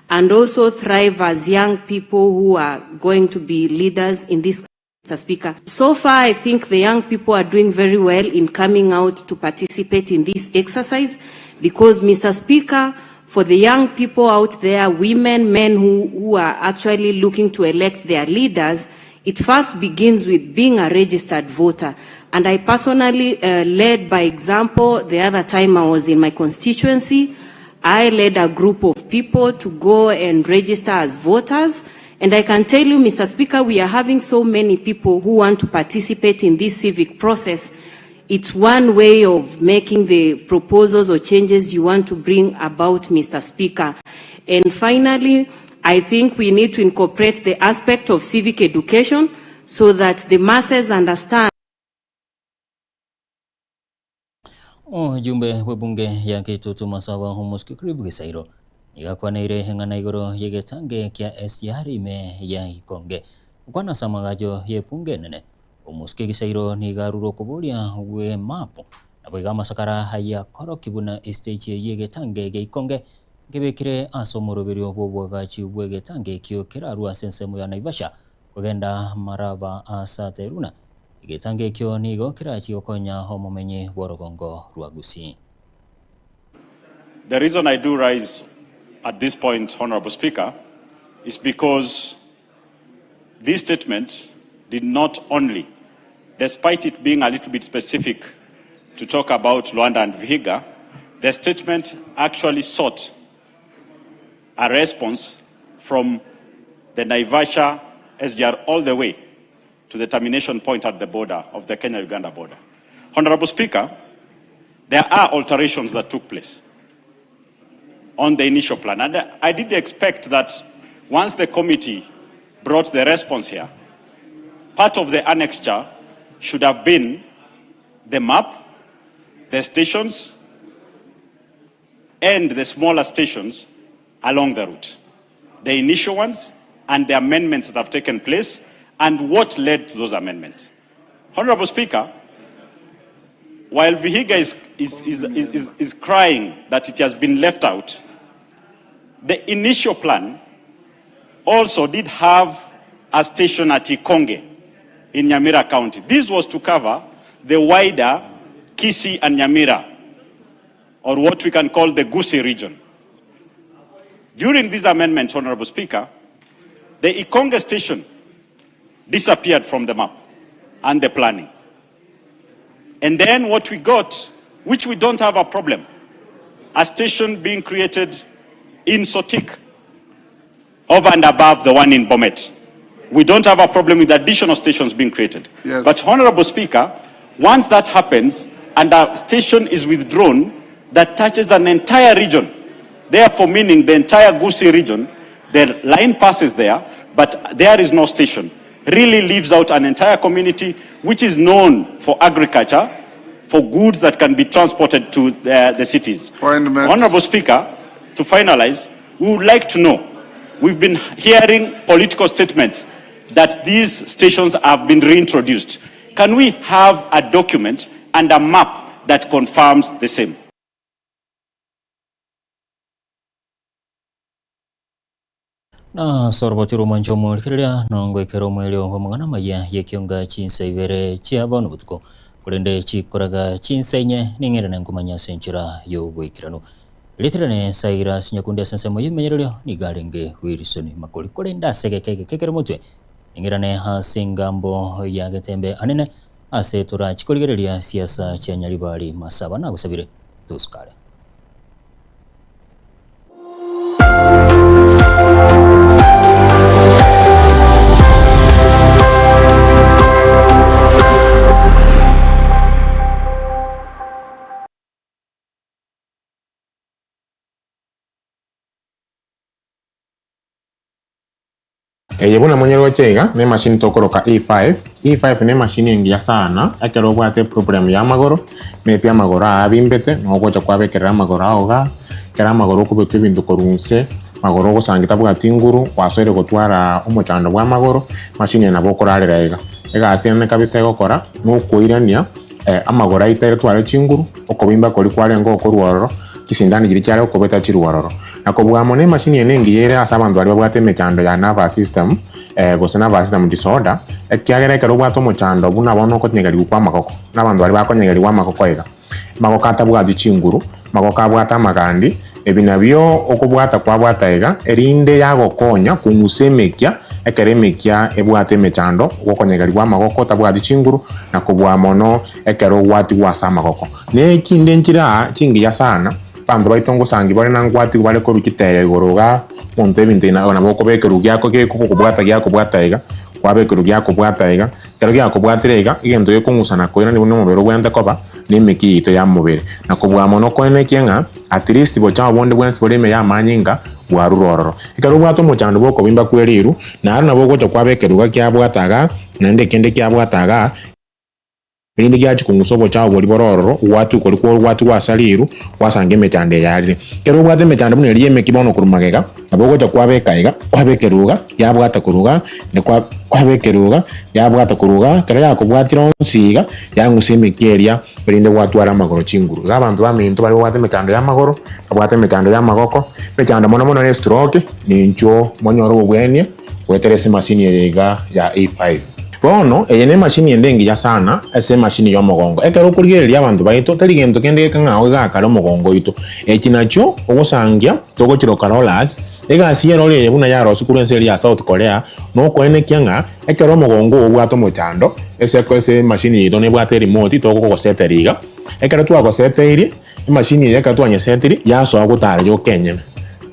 and also thrive as young people who are going to be leaders in this Mr. Speaker. So far, I think the young people are doing very well in coming out to participate in this exercise because, Mr. Speaker, for the young people out there, women, men who, who are actually looking to elect their leaders, it first begins with being a registered voter. And I personally uh, led by example the other time I was in my constituency. I led a group of people to go and register as voters. And I can tell you, Mr. Speaker, we are having so many people who want to participate in this civic process. It's one way of making the proposals or changes you want to bring about, Mr. Speaker. And finally, I think we need to incorporate the aspect of civic education so that the masses understand Omojumbe bw'ebunge ya Kitutu Masaba Omosike Clive Gisairo nigo akwaneire eng'ana igoro y'egetange kia SGR ime ya Ikonge. Gokwana ase amagacho y'ebunge enene, Omosike Gisairo nigo arure okoboria gw'emapu naboigo amasakara ayio akorokia buna estage eyio y'egetange gia Ikonge nkebekire ase omoroberio bw'oboagachi bw'egetange ekio kerarue ase ensemo ya Naivasha Kogenda maraba ase Ateruna, egetango ekio nigo kerachie gokonya omomenyi bw'orogongo rwa Gusii. The reason I do rise at this point, Honorable Speaker, is because this statement did not only, despite it being a little bit specific to talk about Luanda and Vihiga, the statement actually sought a response from the Naivasha SGR all the way to the termination point at the border of the Kenya-Uganda border. Honorable Speaker, there are alterations that took place on the initial plan. And I did expect that once the committee brought the response here, part of the annexure should have been the map the stations and the smaller stations along the route, the initial ones and the amendments that have taken place and what led to those amendments. Honorable Speaker, while Vihiga is, is, is, is, is, is crying that it has been left out, the initial plan also did have a station at Ikonge in Nyamira County. This was to cover the wider Kisii and Nyamira, or what we can call the Gusii region. During these amendments, Honorable Speaker, the Ikonge station disappeared from the map and the planning. And then what we got, which we don't have a problem, a station being created in Sotik, over and above the one in Bomet. We don't have a problem with additional stations being created. Yes. But Honorable Speaker, once that happens and a station is withdrawn that touches an entire region, therefore meaning the entire Gusii region, the line passes there, but there is no station, really leaves out an entire community which is known for agriculture, for goods that can be transported to the, the cities. Honorable Speaker, to finalize, we would like to know, we've been hearing political statements that these stations have been reintroduced. Can we have a document and a map that confirms the same? Na soroboti romancho omorigereria nongoikera omweri bw'amang'ana amaya y'ekionga chinsa ibere chia bono botuko korende chikoraga chinsa inye ning'erene nkomanya ase enchera y'oboikeranu ritirane saira sinyakundi ase ensemo y'emenyererio niga arenge Wilson Makori korende ase egeke egeke ekere motwe ning'erane ase engambo ya getembe anene ase torachikorigereria siasa chia Nyaribari Masaba nagosabire tosukare. Eye buna monyeroche iga, nemashini tokoroka E5. E5 nemashini engiya sana, ekero obwate eproblem ya amagoro, maybe amagoro aya abimbete, nogocha kwabekerera amagoro ao igaa, ekero amagoro okobeka ebinto korwa inse, magoro ogosangi tabwati nguru, gwasoire gotwara omochando bwa amagoro, emashini eye nabo okorarera iga. Egasi ene kabisa egokora, nokoirania amagoro aito ere tware chinguru, okobimba koria kwarenge okorwa ororo, chisindani chiria chiare gokobeta chirwe ororo. Na kobua mono emashini eye nengiya ere ase abanto baria babwate emechando ya nervous system, gose nervous system disorder, ekiagera ekero obwate omochando buna bono okonyegerigwa kwa amagoko, na abanto baria bakonyegerigwa amagoko iga, amagoko atabwati chinguru, amagoko abwate amagandi, ebi nabio okobwata kwabwata iga, erinde yagokonya kong'usa emekia, ekero emekia ebwate emechando, ogokonyegerigwa amagoko otabwati chinguru, na kobua mono ekero ogwatigwa ase amagoko. Na echinde nchire aa chingiya sana, abanto baito ngosangi bare na ngwatigwa bare korwa chitega igoro igaa, omonto ebinto ina nabo okobekerwa giako gekogokobwata giakobwata iga, kwabekerwa giakobwata iga, ekero giakobwatire iga, egento gekong'usana koirania buna omobere obwenerete koba, na emekia yaito ya mobere. Na kobua mono koenekia ng'a at least bochao bonde bwensi bore ime ya amanyinga, bwarure ororo. Ekero obwate omochando bw'okobimba kwe riru, naro nabo ogocha kwaba ekeruga kiabwate igaa, naende ekende kiabwate igaa, erinde giachia kong'usa obochao boria bore ororo, ogwatwe koria kw'ogwatwe gw'asa riru, gwasanga emechando eye arire. Ekero obwate emechando buna eria y'emeki bono korwa magega, nabo ogocha kwabeka iga, kwaba ekeruga, yabwata korwa igaa, naende kwa kwaba ekeruga, yabwata korwa igaa, ekero yakobwatire onsi iga, yang'usa emeki eria, erinde gwatwara amagoro chinguru. Iga abanto baminto baria babwate emechando y'amagoro, babwate emechando y'amagoko, emechando mono mono ne estroke, ninchuo monyore obobwenia goetera ase emashini eye iga ya E5. Bono eye nemashini ende engiya sana ase emashini y'omogongo. Ekero okorigereria abanto baito, tari gento kende gekang'ao gegakare omogongo oito. Echi nachio ogosangia togochiroka rollers. Egasi y'erori eye buna yarosia korwa ense eria ya South Korea nokoenekia ng'a ekero omogongo oo obwate omochando, ase ase emashini yaito nebwate erimote togogosetera iga. Ekero twagoseteirie, emashini eye ekero twanyesetiri, yasoa gotara yoka enyene,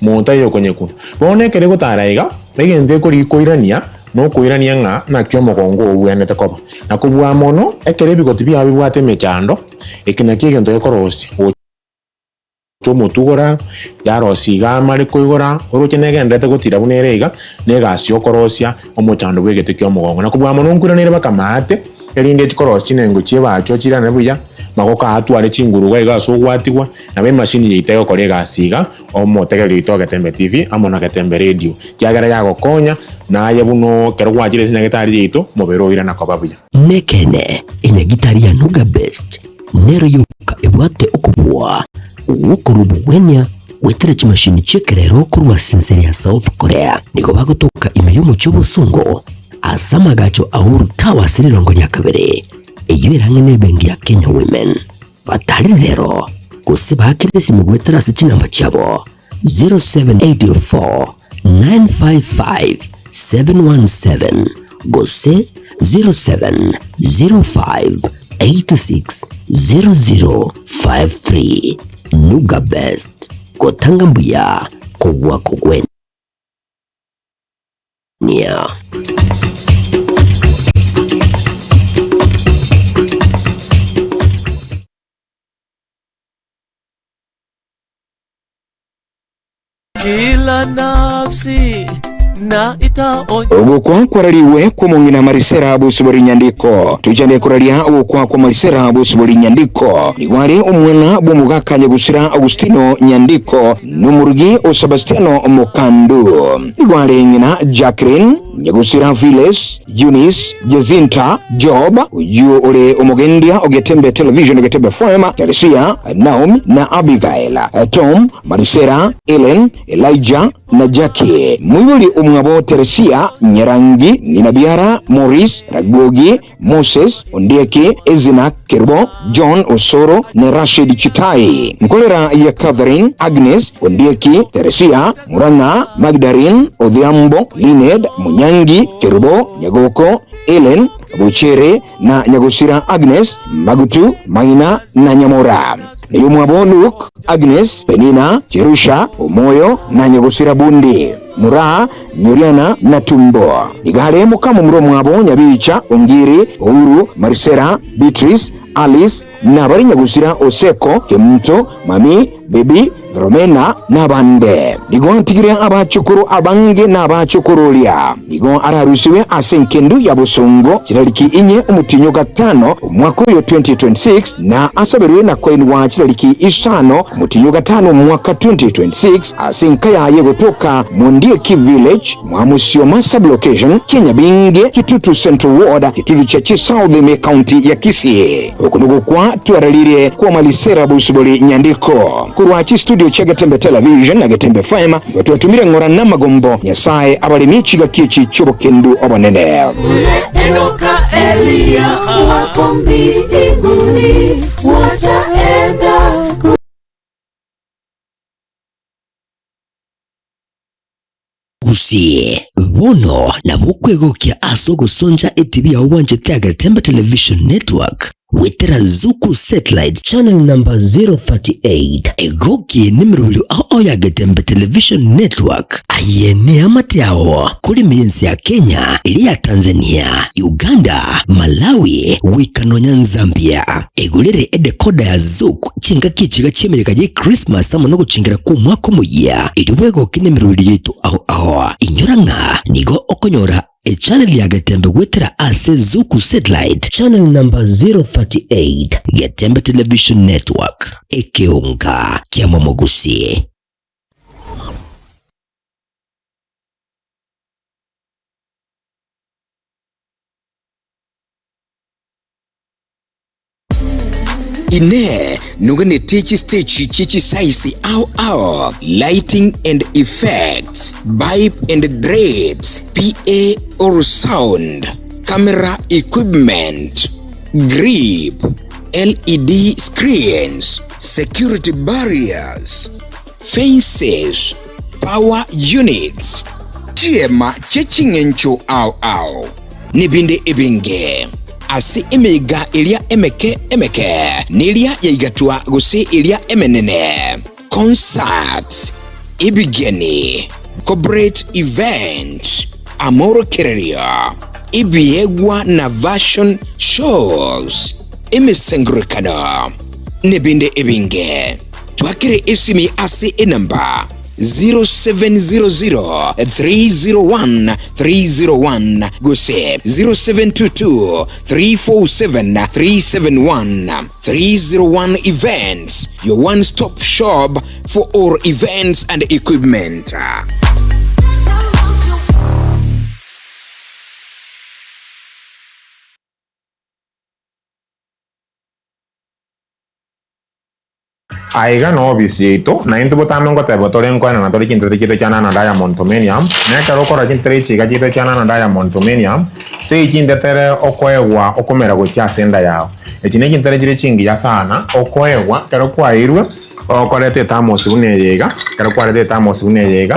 monto aye okonyekuna. Bono ekero egotara iga, egento ekori koirania nokoirania ng'a naki omogongo oo obwenerete koba. Na kobua mono, ekero ebigoti biao bibwate emechando, eke nakio egento gekorosia gocha omotugora, yarosia iga amare koigora, oroche negendererete gotira buna ere iga, na egasi yokorosia omochando bw'egete ki'omogongo. Na kobua mono nkoiraneire baka maate. Erinde echi korosia chinengo chi'ebaachwa chirane buya, magoko aa atware chinguru iga iga ase ogwatigwa, nabo emashini yaito egokora egasi iga, omotegereri oito o Getembe TV amo na Getembe Radio, ekiagera yagokonya, naye buna ekero gwachire ase nyagetari yaito, omobere oirana koba buya. Nekeene, enyagitari ya Nuga Best nero yoka ebwate okobua gw'okorua obogwenia goetera chimashini chi'ekerero korwa ase ense ya South Korea. Nigo bagotoka ime y'omochie obosongo ase amagacho a Uhuru Tower ase rirongo ria kabere, eyio erang'e n'ebenki ya Kenya Women. Batarire rero gose baakere esimi goetera ase chinamba chiabo 0784 955 717 gose 0705 86 0053. Nuga Best, gotanga mbuya kobua kogwenia. Kila nafsi na itaonja Ogokwa kwarariwe kw'omong'ina Marisera bosibori nyandiko. Tochande koraria ogokwa kwa Marisera bosibori nyandiko. Nigo are omwana bw'omogaka Nyagusira Augustino Nyandiko n'omorugi o Sebastiano Mokandu. Nigo are ng'ina Jacqueline, Nyagusira Phyllis, Eunice, Jacinta, Job, oyio ore omogendia o Getembe Television Getembe FM, Teresia, Naomi na Abigail, Tom, Marisera, Ellen, Elijah na Jackie. Moibori omwabo Teresia, Nyarangi, ng'ina biara Maurice, Ragogi, Moses, Ondieki, Ezina, Kerubo, John Osoro na Rashid Chitai. Nkorera ya Catherine, Agnes, Ondieki, Teresia, Murang'a, Magdarine, Odhiambo, Lined, Munyangi, Kerubo, Nyagoko, Ellen, Bochere na Nyagosira Agnes, Magutu, Maina na Nyamora. Neyomwabo Luke, Agnes, Penina, Jerusha, Omoyo na Nyagosira Bundi, Muraa, Nyoriana na Tumbo. Nigo are mokamomura omwabo Nyabicha, Ongiri, Ouru, Marisera, Beatrice, Alice, na abare Nyagosira Oseko, Kemunto, Mami, Baby, Romena na abande. Nigo atigire abachukuru abange na abachukororia. Nigo ararusiwe ase enkendu ya bosongo chitariki inye omotienyi o gatano omwaka oyo 2026 na asaberwe na koenigwa chitariki isano omotienyi o gatano omwaka 2026 ase enka yaye gotoka Mondieki Village, Mwamusioma Sub-location, Kianyabinge, Kitutu Central Ward, Kitutu Chache South ime County ya Kisii. Oko nogokwa twararire kwa Malisera Bosibori Nyandiko. Korwa chistudio chia Getembe Television na Getembe FM, nigo twatumire ng'ora namagombo Nyasae abaremie chigaki echi chi'obokendu obonene. Enoka, Eliya wako mbinguni wataenda ku Gusii, bono nabo okwegokia ase ogosoncha etibi yao bwanchete ya Getembe Television Network goetera Zuku Satellite Channel number 038. Egokie nemerobio ao ao ya Getembe Television Network. Aye neamate ao koreme ense ya Kenya, eria ya Tanzania, Uganda, Malawi, goika nonya Nzambia. Egorere edecoder ya Zuku chingaki echiga chi'emeyega ye Christmas amo nogochengera kw'omwaka omoyia, erio bwegoke nemeroberi yaito ao ao. Inyora ng'a nigo okonyora echannel ya Getembe goetera ase Zuku Satellite channel number 038, Getembe Television Network, ekeonga kia momogusi. Inee! Noganetie chistage chie chisaisi ao ao, lighting and effects, bipe and drapes, PA or sound, camera equipment, grip, LED screens, security barriers, fences, power units, chiema chie ching'encho ao ao, nebinde ebinge. Ase emeiga eria emeke emeke, neria yaigatwa gose eria emenene, concerts, ebigeni, corporate events, amorokererio, ebiegwa na fashion shows, emesangererekano, nebinde ebinge. Twakere esimi ase enamba. 0700 301 301 gose 0722 347 371. 301 Events, your one stop shop for all events and equipment. Aiga nobisi yaito, na intwe botambe ngoteba tore nkoenana tore chintere chiaito chia Nana Diamond Tomenium, na ekero okorora chintere echi iga chiaito chia Nana Diamond Tomenium, tei chintetere okoegwa okomera gochia ase enda yao. Echi ne chintere chire chingiya sana okoegwa ekero kwaeirwe okoreta ethamosi buna eye iga, ekero kwareta ethamosi buna eye iga,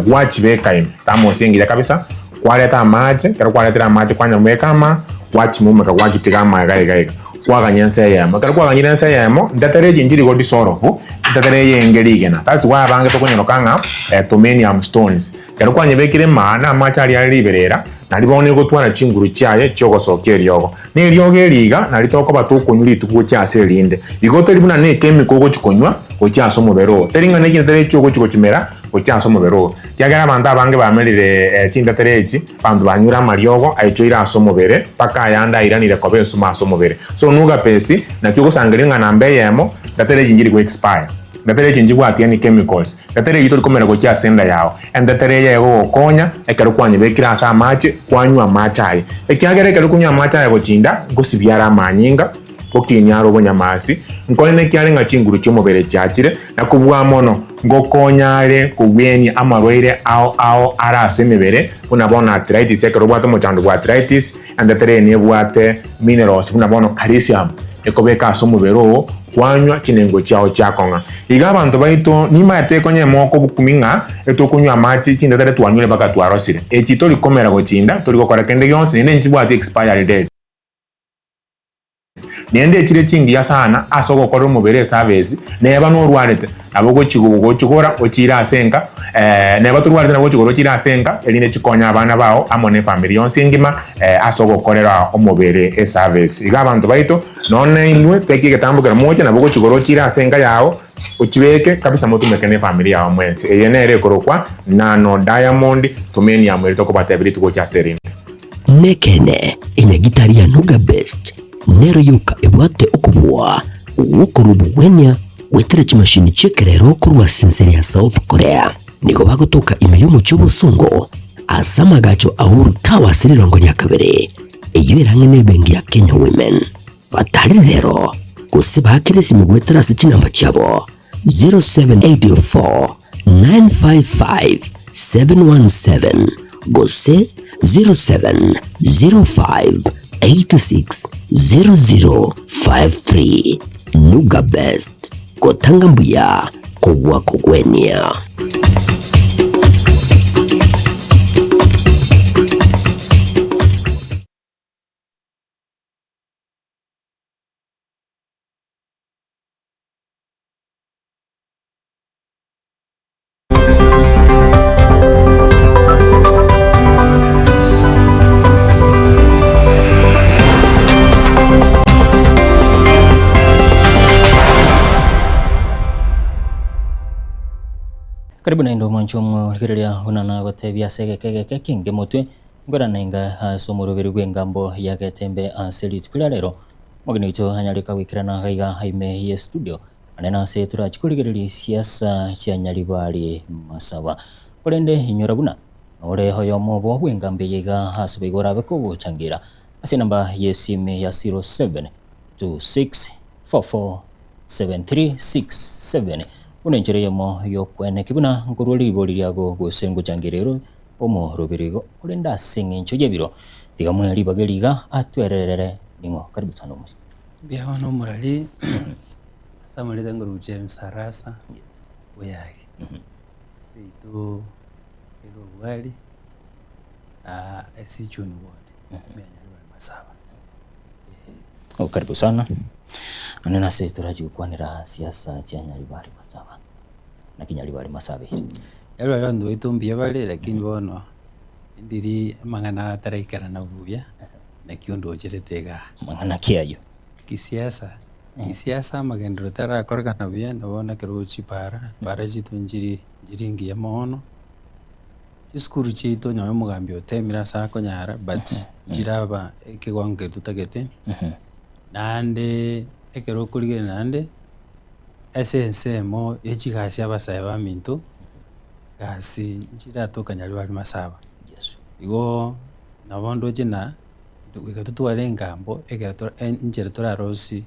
gwachibeka ime, ethamosi engiya kabisa, kwareta amache, ekero kwaretire amache kwanyabeka ama, gwachimumeka gwachitiga ama iga iga iga. Kwaganya ense eyemo. Ekero kwaganyire ense eyemo, ntetere echi nchiri go dissolve, ntetere eyenge rigena. That's why abange tokonyeroka ng'a Tomenium stones. Ekero kwanyebekire maa na amache aria are riberera, nari bono egotwara chinguru chiaye chiogosokia eriogo. Na eriogo eri iga nari tokoba tokonywa rituko gochia ase erinde. Igo teri buna ne echemical ogochi konywa gochia ase omobere oo. Teri ng'a ne chintetere echi ogochi gochimera gochia ase omobere oo. Ekiagera abanto abange bamerire chintetere echi, Abanto banyure amariogo aichoire ase omobere, mpaka ayande airanire koba ensumo ase omobere. So nuga paste, naki ogosangereria ng'a namba eyemo, ndatera echi nchiri go expire, ndatera echi nchibwati any chemicals, ndatera eyio tori komera gochia ase enda yao. Entetera eye egogokonya ekero kwanyebekire ase amache, kwanywa amache aye. Ekiagera ekero okonywa amache aya gochinda, ngosibia are amanyinga, ngokinia are obonyamasi, nkoene ekiare ng'a chinguru chi'omobere chiachire, na kobua mono, ngokonya are kogwenia amarwaire ao ao are ase emebere, buna bono arthritis, ekero obwate omochando bwa arthritis, entetere eye nebwate minerals buna bono calcium, ekobeka ase omobere oo, kwanywa chinengo chiao chiakong'a. Iga abanto baito nimaete konya emoko obokumi ng'a etokonywa amache chintetere twanywire mpaka twarosire. Echi tori komera gochinda, tori gokora kende gionsi, naende nchibwati expiry dates. Naende echire chingiya sana ase ogokorera omobere eservice, neba norwarete nabo ogochigora ochiire ase enka, neba torwarete nabo ogochigora ochiire ase enka erinde chikonye abana bao amo ne efamiri yonsi engima ase ogokorera omobere eservice. Iga abanto baito nonye na inwe teki egetambo kero moche nabo ogochigora ochiire ase enka yao ochibeke kabisa motumeke ne efamiri yao mwensi. Eye nere ekorokwa Nano Diamond Tumenium eri tokobatebia rituko gochia ase erinde. Nekeene, enyagitari ya Nuga Best nero yoka ebwate okobua gw'okorua obogwenia goetera chimashini chi'ekerero korwa ase ense ya South Korea. Nigo bagotoka ime y'omochie obosongo ase amagacho a Uhuru Tower ase rirongo ria kabere, eyio erang'e n'ebenki ya Kenya Women. Batarire rero gose baakere esimi goetera ase chinamba chiabo 0784 955 717 gose 0705 86 0053. Nuga Best, gotanga mbuya kobua kogwenia. Karibu naende omwancho omorigereria buna nagotebia ase egeka egeke kenge motwe Nkorana inga ase omoroberi bw'engambo ya Getembe ase rituko ria rero, omogeni oito anyare kagoikerana gaiga ime ye studio ane nase torachi korigereria siasa chia Nyaribari Masaba. Korende inyora buna nore oyomo obo bw'engambo eye iga ase boigo orabe kogochangira ase enamba y'esimi ya 0726447367 buna enchera eyemo y'okweneki buna nkorwa ribori riago gose ngochangera ero Omoroberi igo, korende ase engencho y'ebiro, tiga moe ribaga eri iga atwererere ning'o. Karibu sana omosa. Mbuya bono omorari, ase amareta nkorwa James Arasa, Buyagi. Seito ere obwari, ase Ichuni ward, ime ya Nyaribari Masaba. Oh, karibu sana. Nonye nase torachi gokwanera siasa chia Nyaribari Masaba. Naki Nyaribari Masaba ere. Nyaribari abanto baito mbuya bare lakini bono ndiri amang'ana ataraikerana buya naki ondocherete igaa. Mang'ana ki ayio? Kisiasa. Siasa amagenderero tarakorekana buya, nabo bono ekero chipara, para chiaito nchiri nchiri ngiya mono, chisukuru chiaito onye omogambi otemire ase akonyara but nchiraba ekewango keria totagete, naende ekero okorigereria naende, ase ensemo ya chigasi abasae baminto, gasi nchiratoka nyaribari masaba. Igo nabo ndoche na goika totware engambo ekero tora enchera torarosie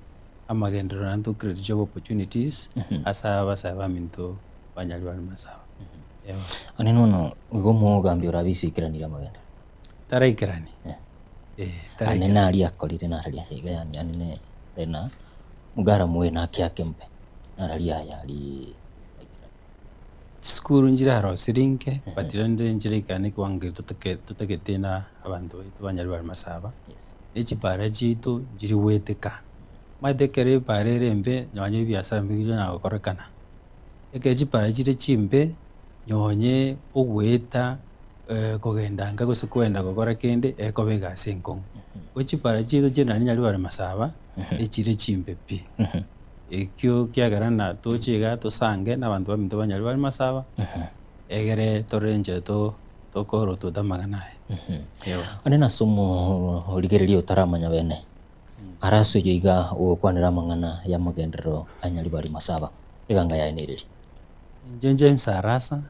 amagenderero naende to create job opportunities ase abasae baminto ba Nyaribari Masaba. Eeh. Onye nono igo omogambi orabe isoikeranire amagenderero. Taraikerani, eh Ane taraikerani. naria akorire nararia ase iga yaani ane tari mugara moyo naki akembe nararia aya aria. Chisukuru nchirarosire inke, but rende nchiraikane ekiwango keria totake totagete na abanto baito ba Nyaribari Masaba, ne chipara chiaito nchirigoeteka. Omanyete ekero epara ere embe nonye ebiasara mbikonyara gokorekana. Ekero chipara chire chimbe, nonye ogoeta kogenda nka gose kogenda gokora kende, ekoba egasi enkong'u. Igo chipara chiaito chire naende Nyaribari Masaba, echire chimbe pi. Ekio kiagera na toche igaa tosange na abanto baminto ba Nyaribari Masaba, egere torore enchera to tokorotota amang'ana aya. Eeh. Onye nase omorigereria otaramanya bene, arase oyio iga ogokwanera amang'ana y'amagenderero a Nyaribari Masaba, eganga yaye nereri? Inche James Arasa,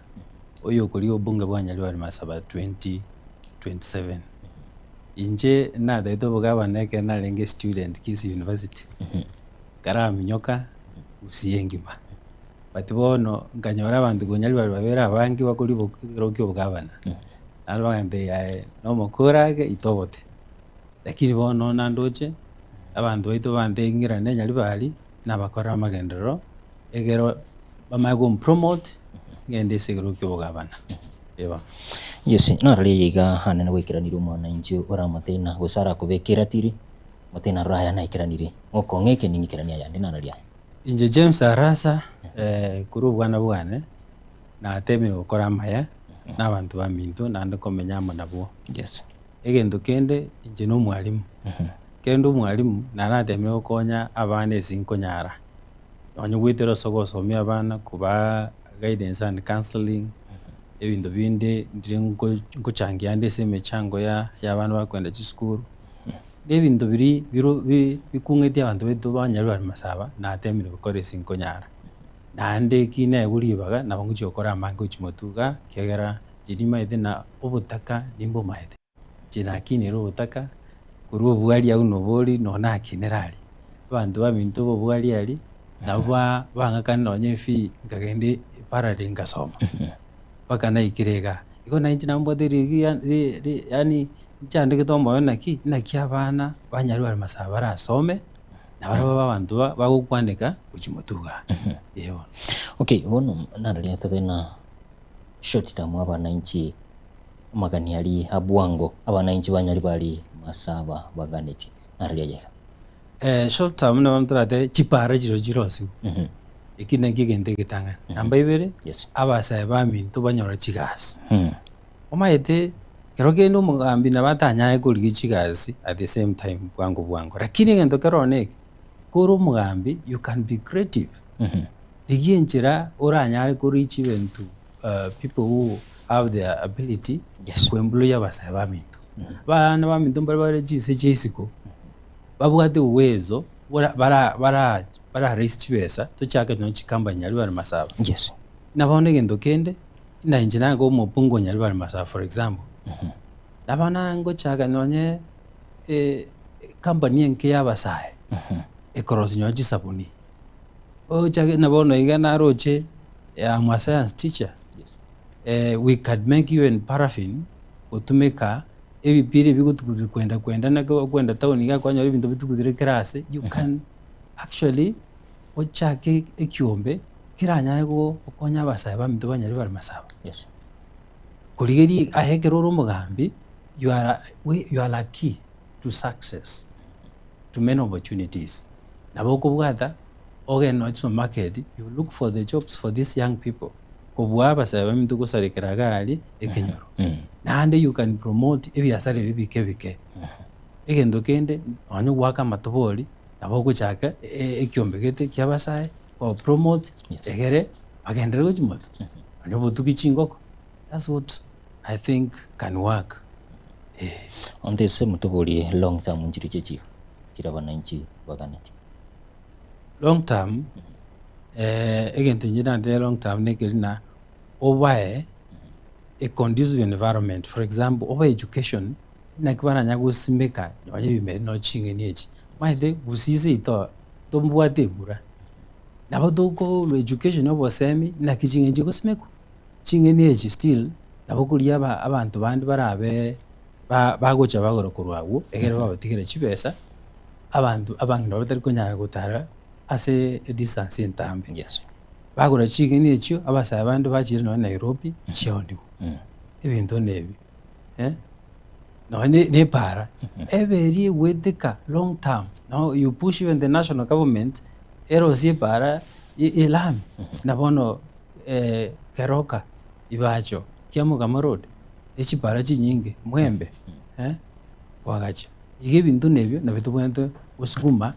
oyokoria obunge bwa Nyaribari Masaba 2027. Inche natagete obogabana ekero narenge student Kisii University. Nkaraminyoka Gusii engima. But bono nkanyora abanto konya ribaga babere abange bakoria ekero kia obogabana, naende bagantebia aye nomokora ake itogote. Lakini bono nandoche, abanto baito bantebia ng'irane Nyaribari, nabakore amagenderero, ekero bamanye kompromote, ng'ende ase ekero kia obogabana. Eeh. Yes, narora eye iga anene goikeranire omwananchi ore amateina gose arakobeke eratiri. Mote narora aya naikeranire, ng'okong'a eke ning'ikeranie ayande nararia aya. Inche James Arasa, korwa obwana bwane, natemire gokora amaya na abanto baminto naende komenya amo nabwo. Yes. Egento kende, inche na omwalimu, kende omwalimu naratemire gokonya abana ase nkonyara, nonye goetera ase ogosomia abana, kobaa guidance and counselling, ebinto binde ndire nko nkochangia ande ase emechango ya ya abana bakoenda chisukuru. Na ebinto biria biro bi bikung'etie abanto baito banyare bare masaba, natemire gokora ase nkonyara. Naende eki naegwe ribaga, nabo ngochia gokora amange gochia motwe igaa, ekiagera inche nimaete na obotaka nimbomaete. Inche nakinire obotaka, korwa obwari abwo na obori nonye nakinire aria. Abanto baminto ba obwari aria, nabo ba bang'akane nonye efee nkagenda eparare nkasoma, mpaka naikire igaa. Igo nainche nambwate rigiya ri ri yaani nchandegete omoyo naki, naki abana ba Nyarwari Masaba barasome, na barabwo babe abanto ba bagokwaneka gochia motwe igaa, eh bono. Okay, bono nararia tobe na short term abananchi amagani aria a bwango abananchi ba Nyaribari Masaba baganetie, nararia aye iga. Short term nabo toratebe chipara chiria chirosiwe, eki nakio egento egetang'ani. Namba ibere, abasae baminto banyore chigasi. Omanyete ekero kende omogambi nabo atanyare korigia chigasi at the same time bwango bwango, lakini egento kere ororo neke, kore omogambi you can be creative, rigia enchera oranyare ko reach even to people who have the ability ko employ abasae baminto. Abana baminto mbare bare chinse chia isiko, babwate uwezo bora bara bara bara raise chibesa tochake nonye chicompany aria bare masaba. Na bono egento kende, na inche naye omobunge o Nyaribari Masaba for example, nabo nangochaka nonye ecompany enke ya abasae, ekorosia nonye chisabuni, ochake na bono iga naroche am a science teacher, we can make even paraffin gotumeka ebipira ebi gotugutu kwenda kwenda naki okwenda town iga kwanyora ebinto bitugutire kera ase, you can actually ochake ekiombe. Keranyare gokonya abasae baminto banyare bare masaba. Yes. Korigeria aye ekero ore omogambi, you are we you are a key to success, to many opportunities. Nabo okobwata ogende nonya supermarket, you look for the jobs for these young people, kobua abasae baminto gosarekera iga aria ekenyoro. Naende you can promote ebiasara ebi bike bike. Egento kende, nonya goaka amatobori. Nabo ogochaka ekiombe gete kia abasae, kwaba promote, egere bagenderere gochia motwe, nonye obotugi chingoko, that's what I think can work, eh. Onto ase motobori long term nchiria chiachiga chiria abananchi baganeti. Long term, egento inche natebe long term nekeri ng'a obae a conducive environment, for example, obae education, naki baranyare gosimeka nonye ebimeri nonye ching'eni echi. Omanyete gusii seito tombwate embura, nabo tokorwa education obosemi naki ching'eni chigosimekwa, ching'eni echi still nabo koria aba abanto bande barabe ba bagocha bagora korwa abwo egere babatigere chibesa, abanto abang'ina baria batari konyara gotara ase edistance entambe. Bagora ching'eni echio, abasae bande bachire nonye Nairobi chiaoniwa, ebinto buna ebi. Nonye na epaara, ebe eria egweteka long term, now you push even the national government erosie epaara elami, na bono Keroka, Ibacho, Kiamokama road, ne chipaara chinyinge, Mwembe, koagacha. Iga ebinto buna ebio nabio tobwenerete gosukuma.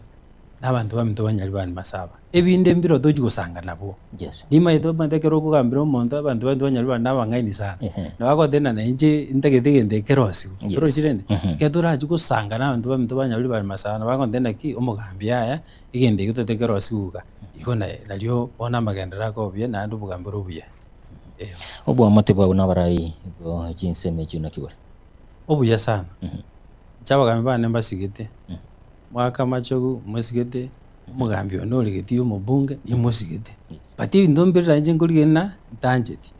Na abanto baminto banyari bane masaba. Ebinde mbiro tochi gosanga nabwo. Yes. Nimanyete omanyete ekero okogambera omonto abanto baminto banyari bane nabang'aini sana. Nabo agoteba ng'a nainche ntagete egento eke kerosiwe. Yes. Torochi rende? Ekero torachi gosanga na abanto baminto banyari bane masaba nabo agontebia naki omogambi yaya egento eke totagete kerosiwe iga. Igo naye nario bono amagenderero akoba buya naende obogambi bore obuya. Eeh. Oboamate bwabo nabarai bo chinsemo echio naki bore? Obuya sana. Inche abagambi bane mbasigete. Mwaka amachogu mosigete, omogambi one ore geti omobunge nimosigete, but ebinto mbire inche nkorigereria ng'a ntancheti.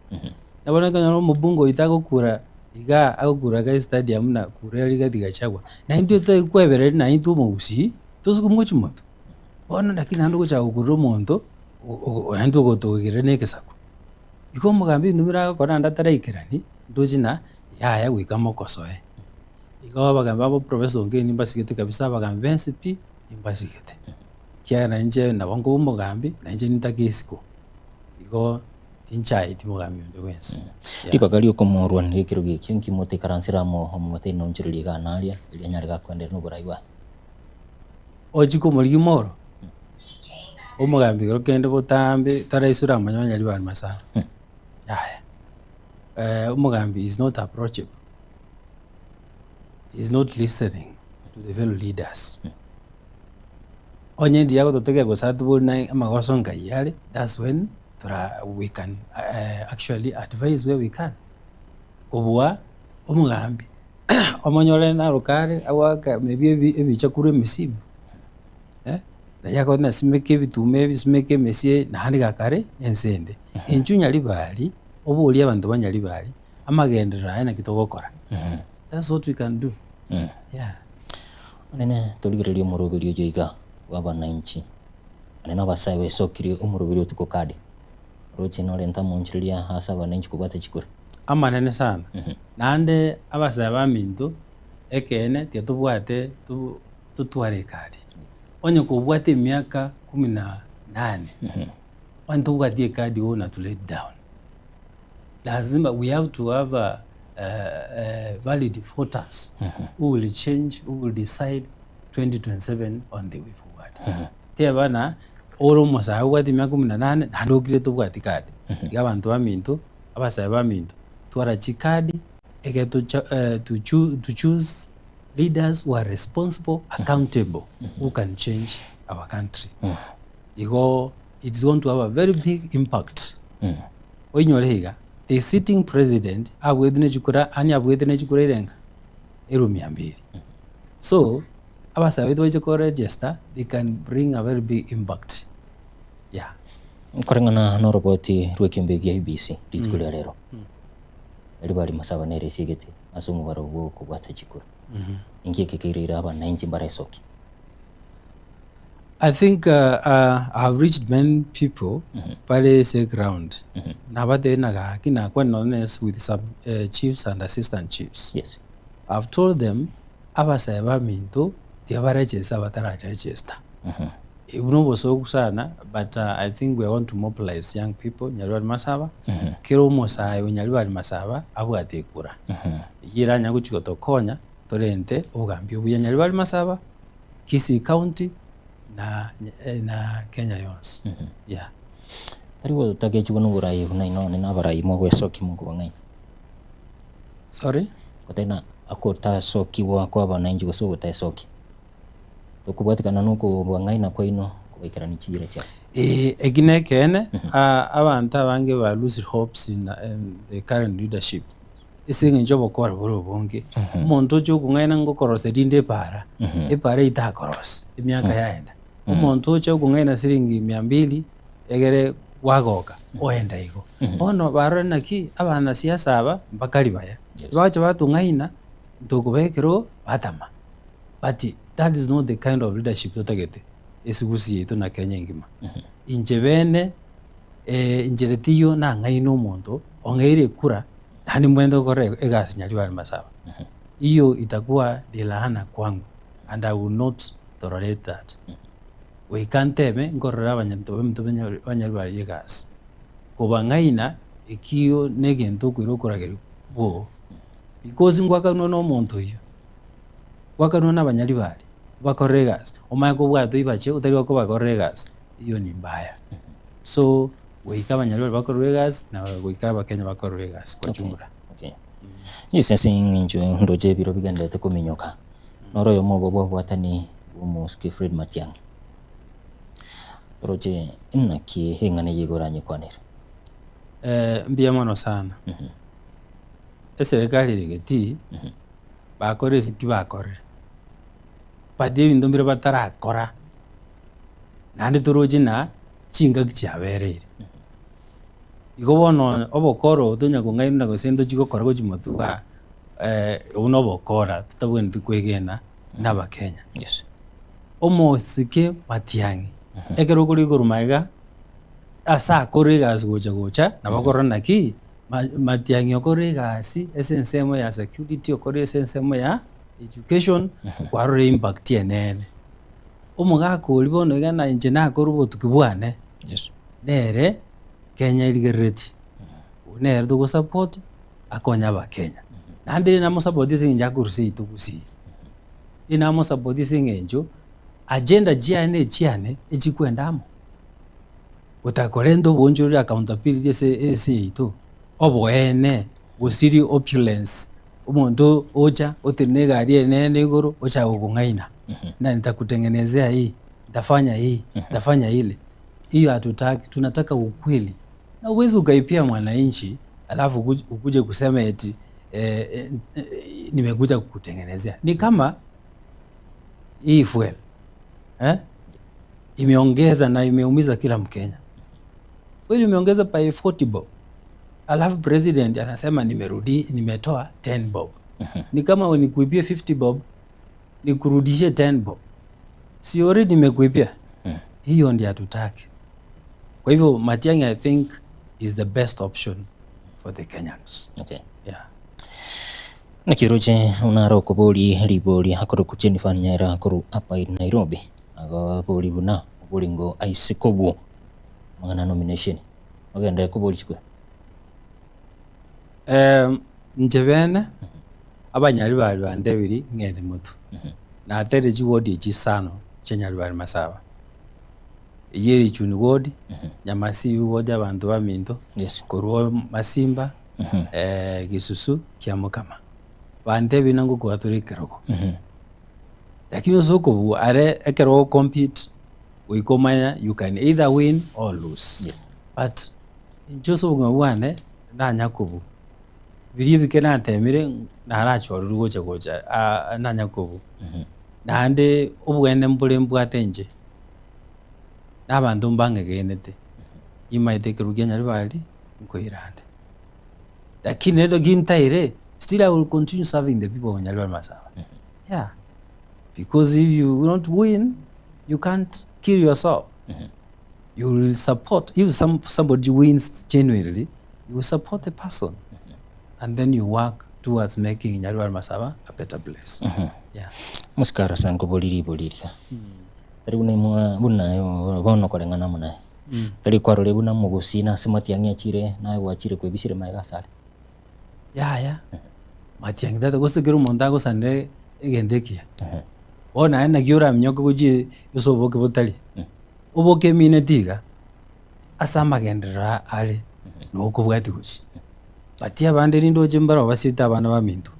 Na bono ekero omobunge oito agokura igaa agokura iga estadium buna kura Rigathi Gachagua, naintwe totari kwebereria naintwe omogusii, tosukume gochia motwe. Bono naki naende ogochaka gokurera omonto naende ogotoegerera na egesaku. Igo omogambi ebinto bire agokora naende ataraikerani, ndoche ng'a yaya goika mokosoe. Igo abagambi babo Professor Ongeri nimbasigete kabisa, abagambi bensi pi, nimbasigete. Ekiagera inche nabo nkoba omogambi, na inche nintake isiko, igo tinchaeti mogambi onde bwensi. Yeah. Ribaga ri'okomorwanera ekerogo ekio nki motaikaransere amo omomoteini na onchorerie iga na aria, erio anyare gakoendereria noborai bwaye. Ochie komorigia moro, omogambi ekero kende botambe taraisora amanyonyo aria bare masaaba, yaya. Omogambi is not approachable. is not listening to the fellow leaders. Onye ndiria agototegerera gose atobori na amagoso nkai are, that's when tora we can actually advise where we can. Kobua omogambi omonyore naroka are agoaka maybe ebi ebicha korwa emesimi, naria akoba buna simeka ebituma ebi, simeka emesie naende gakare ense ende. Intwe Nyaribari, oborie abanto ba Nyaribari. Amagenderero aya naki togokora. That's what we can do. Yeah. Onene torigererie omoroberio oyo iga bw'abananchi. Onene abasae baesokirie omoroberio otuko kadi. Oroche norente amonchereria ase abananchi kobwata chikura. Amanene sana. Naende abasae baminto, ekeene tiga tobwate totware ekadi. Onye kobwate emiaka kumi na nane, onye tobwati ekadi oyo na to let down. Lazima we have to have a, a, a valid voters who will change, who will decide 2027 on the way forward. Teba na ore omosae obwate emiaka kumi na nane naende okire tobwati kadi. Iga abanto baminto, abasae baminto, twara chikadi ekero tocha to choo to choose leaders who are responsible, accountable, who can change our country. Igo it's going to have a very big impact. Oinyore iga, the sitting president abwete ne chikura yaani abwete ne chikura irenga? Elfu mia mbili. So, abasae baito baiche ko register, they can bring a very big impact, yeah. Koreng'ana noroboti rw'ekeombe gia IEBC rituko ria rero, ribari masaba nere esiegete ase omobaro bw'okobwata chikura. Inki eke keireire abananchi mbaresokie? I think I have reached many people bare ase eground nabatebia ng'a gaki nakwane nonye with some chiefs and assistant chiefs. Yes. I have told them abasae baminto tiga baregister abatararegister. Obwo nobosoku sana but I think we are going to mobilize young people Nyaribari Masaba, kera omosae o Nyaribari Masaba abwate ekura. Eyio eranyare gochia gotokonya torente obogambi obuya Nyaribari Masaba, Kisii County. na na Kenya yonsi yeah. Tari gotagechigwa noborai buna inwe nonye na abarai mogwesokia mokobang'aina. Sorry? Gotari na ogotasokigwa kwa abananchi gose ogotesokia. Tokobwatekana na okobang'aina kwaino kobaikerania chiira chiabo. Ee, eki nekeene, abanto abange ba lose hopes in the current leadership ase eng'encho obokora bore obonge. Omonto oche okong'aina ngokorosia rinde epaara, epaara eyio takorosia, emiaka yaenda. Omonto oche okong'aina siringi mia mbili, egere gwagoka, oenda igo. Bono barore naki abanasiasa aba mbakari baya, bagocha batong'aina, ntokobaa ekerogo, batama. But that is not the kind of leadership totagete ase gusii yaito na Kenya engima. Inche bene inchera teiyo nang'aine omonto ong'eire ekura naende mbwenerete gokora egasi Nyaribari Masaba. Hiyo itakuwa ni laana kwangu and I will not tolerate that. Goika nteme nkorere abanto baminto ba Nyaribari egasi. Kobang'aina ekio negento okoira okoragerwa bwogo because ngwakanwa na omonto oyio. Gwakanwa nabanyaribari, obakorere egasi, omanye kobwata oibache otari kobakorera egasi, eyio ni mbaya. So, goika abanyaribari bakorerwe egasi na goika abakenya bakorerwe egasi kwa jumla. Okay. Yes, ase eng'encho ndoche ebiro bigenderete kominyoka, noro oyomo obo bwabwatani bw'omosike Fred Matiang'i. Toroche naki eng'ana eye igo oranyekwanere? Mbuya mono sana. Eserekari ere getii. Bakore ase ki bakorire, but ebinto mbire batarakora, naende toroche ng'a chingaki chiabereire. Igo bono obokoro tonya kong'ainwa gose ntochi gokora gochia motwe igaa, obwo na obokora totabwenereti koegena buna abakenya. Omosike matiang'i, ekero okore igoro magega, ase akore egasi gocha gocha, nabo okorora naki. Matiang'i okore egasi ase ensemo ya security, okore ase ensemo ya education, kwarora impact enene. Omogaka oria bono iga na inche nakore obotuki bwane, nere Kenya erigereretie, oyio nere togosupport akonye abakenya. Naende rende namosupport ase eng'encho akorwa seito gusii, riria namosupport ase eng'encho agenda chiaye na echiane echikwenda amo. Gotakorenta oboonchoreria accountability ase ense yaito, oboene, gosiri opulence, omonto ocha otenene egari enene igoro ocha gokong'aina, na nitakutengenezea hii, nitafanya hii, nitafanya ile. Hiyo hatutaki, tunataka ukweli. Na huwezi ukaipia mwananchi alafu ukuje kusema eti nimekuja kukutengenezea. Ni kama hii fuel eh? Imeongeza na imeumiza kila Mkenya. Fuel imeongeza by 40 bob. Alafu president anasema nimerudi nimetoa 10 bob. Ni kama nikuibie 50 bob nikurudishie 10 bob. Si already nimekuibia? Hiyo ndio hatutaki. Kwa hivyo Matiang'i I think is the best option for the Kenyans. Okay. Yeah. Naki oroche buna are okoboria ribori akorokwa Jennifer Nyaira korwa apa Nairobi, agoboria buna oboringo aise kobwo amang'ana nomination ogenderere koboria chikura. Inche bene, abanyaribari bantebirie ng'ende motwe, naterire chiwodi echi isano chia Nyaribari Masaba, eyio ere Ichuni ward, Nyamasibi ward abanto baminto, korwa Masimba, Gesusu, Kiamokama. Bantebirie ng'a ngokobua tore ekerogo, lakini ase okobua are ekero ogocompete goika omanye you can either win or lose. But inche ase obogima bwane nanya kobua, biria ebike natemire narachorerwe gocha gocha nanya kobua. Naende obweene mbore mbwate inche, na abanto mbang'egenete, nimaete ekerogo kia Nyaribari nkoirande. Lakini rende gintaire, still I will continue serving the people of Nyaribari Masaba. Yeah. Because if you don't win, you can't kill yourself. You will support, if some, somebody wins genuinely, you will support the person. And then you work towards making Nyaribari Masaba a better place. Yeah. Mosikara ase nkobori ribori riria, tari buna imwa buna bono koreng'ana amo naye, tari kwarorire buna omogusii na ase matiang'i achire naye gwachire kwebisire magega asare. Yaya, matiang'i tata gose kera omonto agosanire egento ekiya. Bono naye naki oraminyoke gochia ase oboke botari, oboke emineti iga, ase amagenderero are na okobwatia gochia. But abande rinde oche mbaro basirete abana baminto,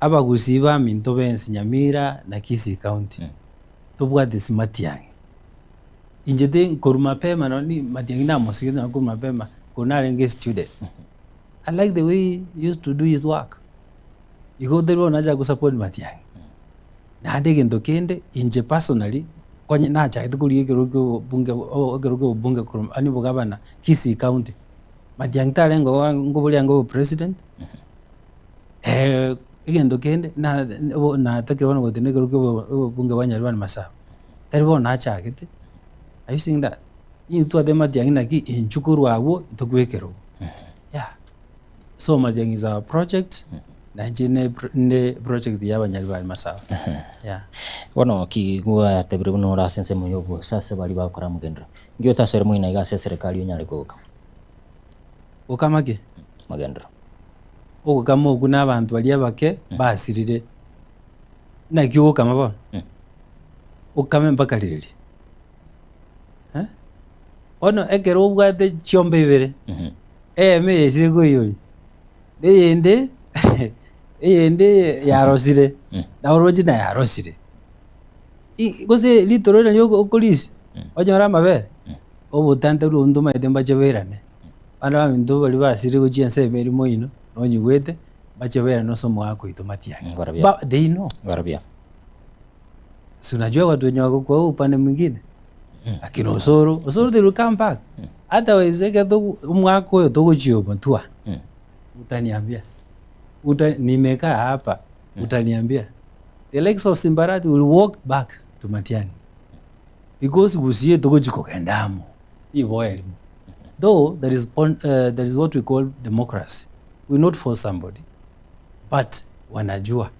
abagusii baminto bensi Nyamira na Kisii county, tobwate ase Matiang'i. Inche ti nkorwa mapema nonye Matiang'i namosigete nonye korwa mapema, korwa narenge estudent. I like the way he used to do his work. Igo tari bono nachaka gosupport Matiang'i. Naende egento kende, inche personally, konye nachagete korigia ekerogo kia obobunge ekero kia obobunge korwa yaani obogavana Kisii county, Matiang'i tarenge oo nkoboria ange obopresident, egento kende na natakire bono gotenena ekero kia obobunge bwa Nyaribari Masaba, tari bono nachagete, are you seeing that? Intwe twateba Matiang'i naki inchuo korwa abwo ntokwe ekerogo, yeah. So Matiang'i is our project, na inche ne ne project ya abanyaribari Masaba, yeah. Bono ki gwatebire buna ore ase ensemo ya obosa ase baria bagokora amagenderero, nki otasore moino iga ase eserekari onyare kogokama? Gokama ki? Magenderero. Ogokama okwo na abanto baria abake basirire, naki ogokama bono? Okame mpaka ririri? Eh? Bono ekero obwate chiombe ibere, eyemo eyesire koiyoria, na eyende eyende yarosire, nabo oroche na yarosire. I gose ritoro nario okorisia, onyore amabere, obotantaru obwo ntomanyete mbache bairane. Abana baminto baria basirire gochia ensemo eria moino, nonyigwete, mbache bairane ase omogaka oito Matiang'i. Ba they know. Si unajua watu wenye wako kwa huu upande mwingine akina Osoro, Osoro they will come back otherwise ekero togo omwaka oyo togochia omotua utaniambia uta nimekaa hapa utaniambia the likes of Simbarati will walk back to Matiang'i because gusii togochia kogenda amo riboa erimo though there is pon there is what we call democracy we not force somebody but wanajua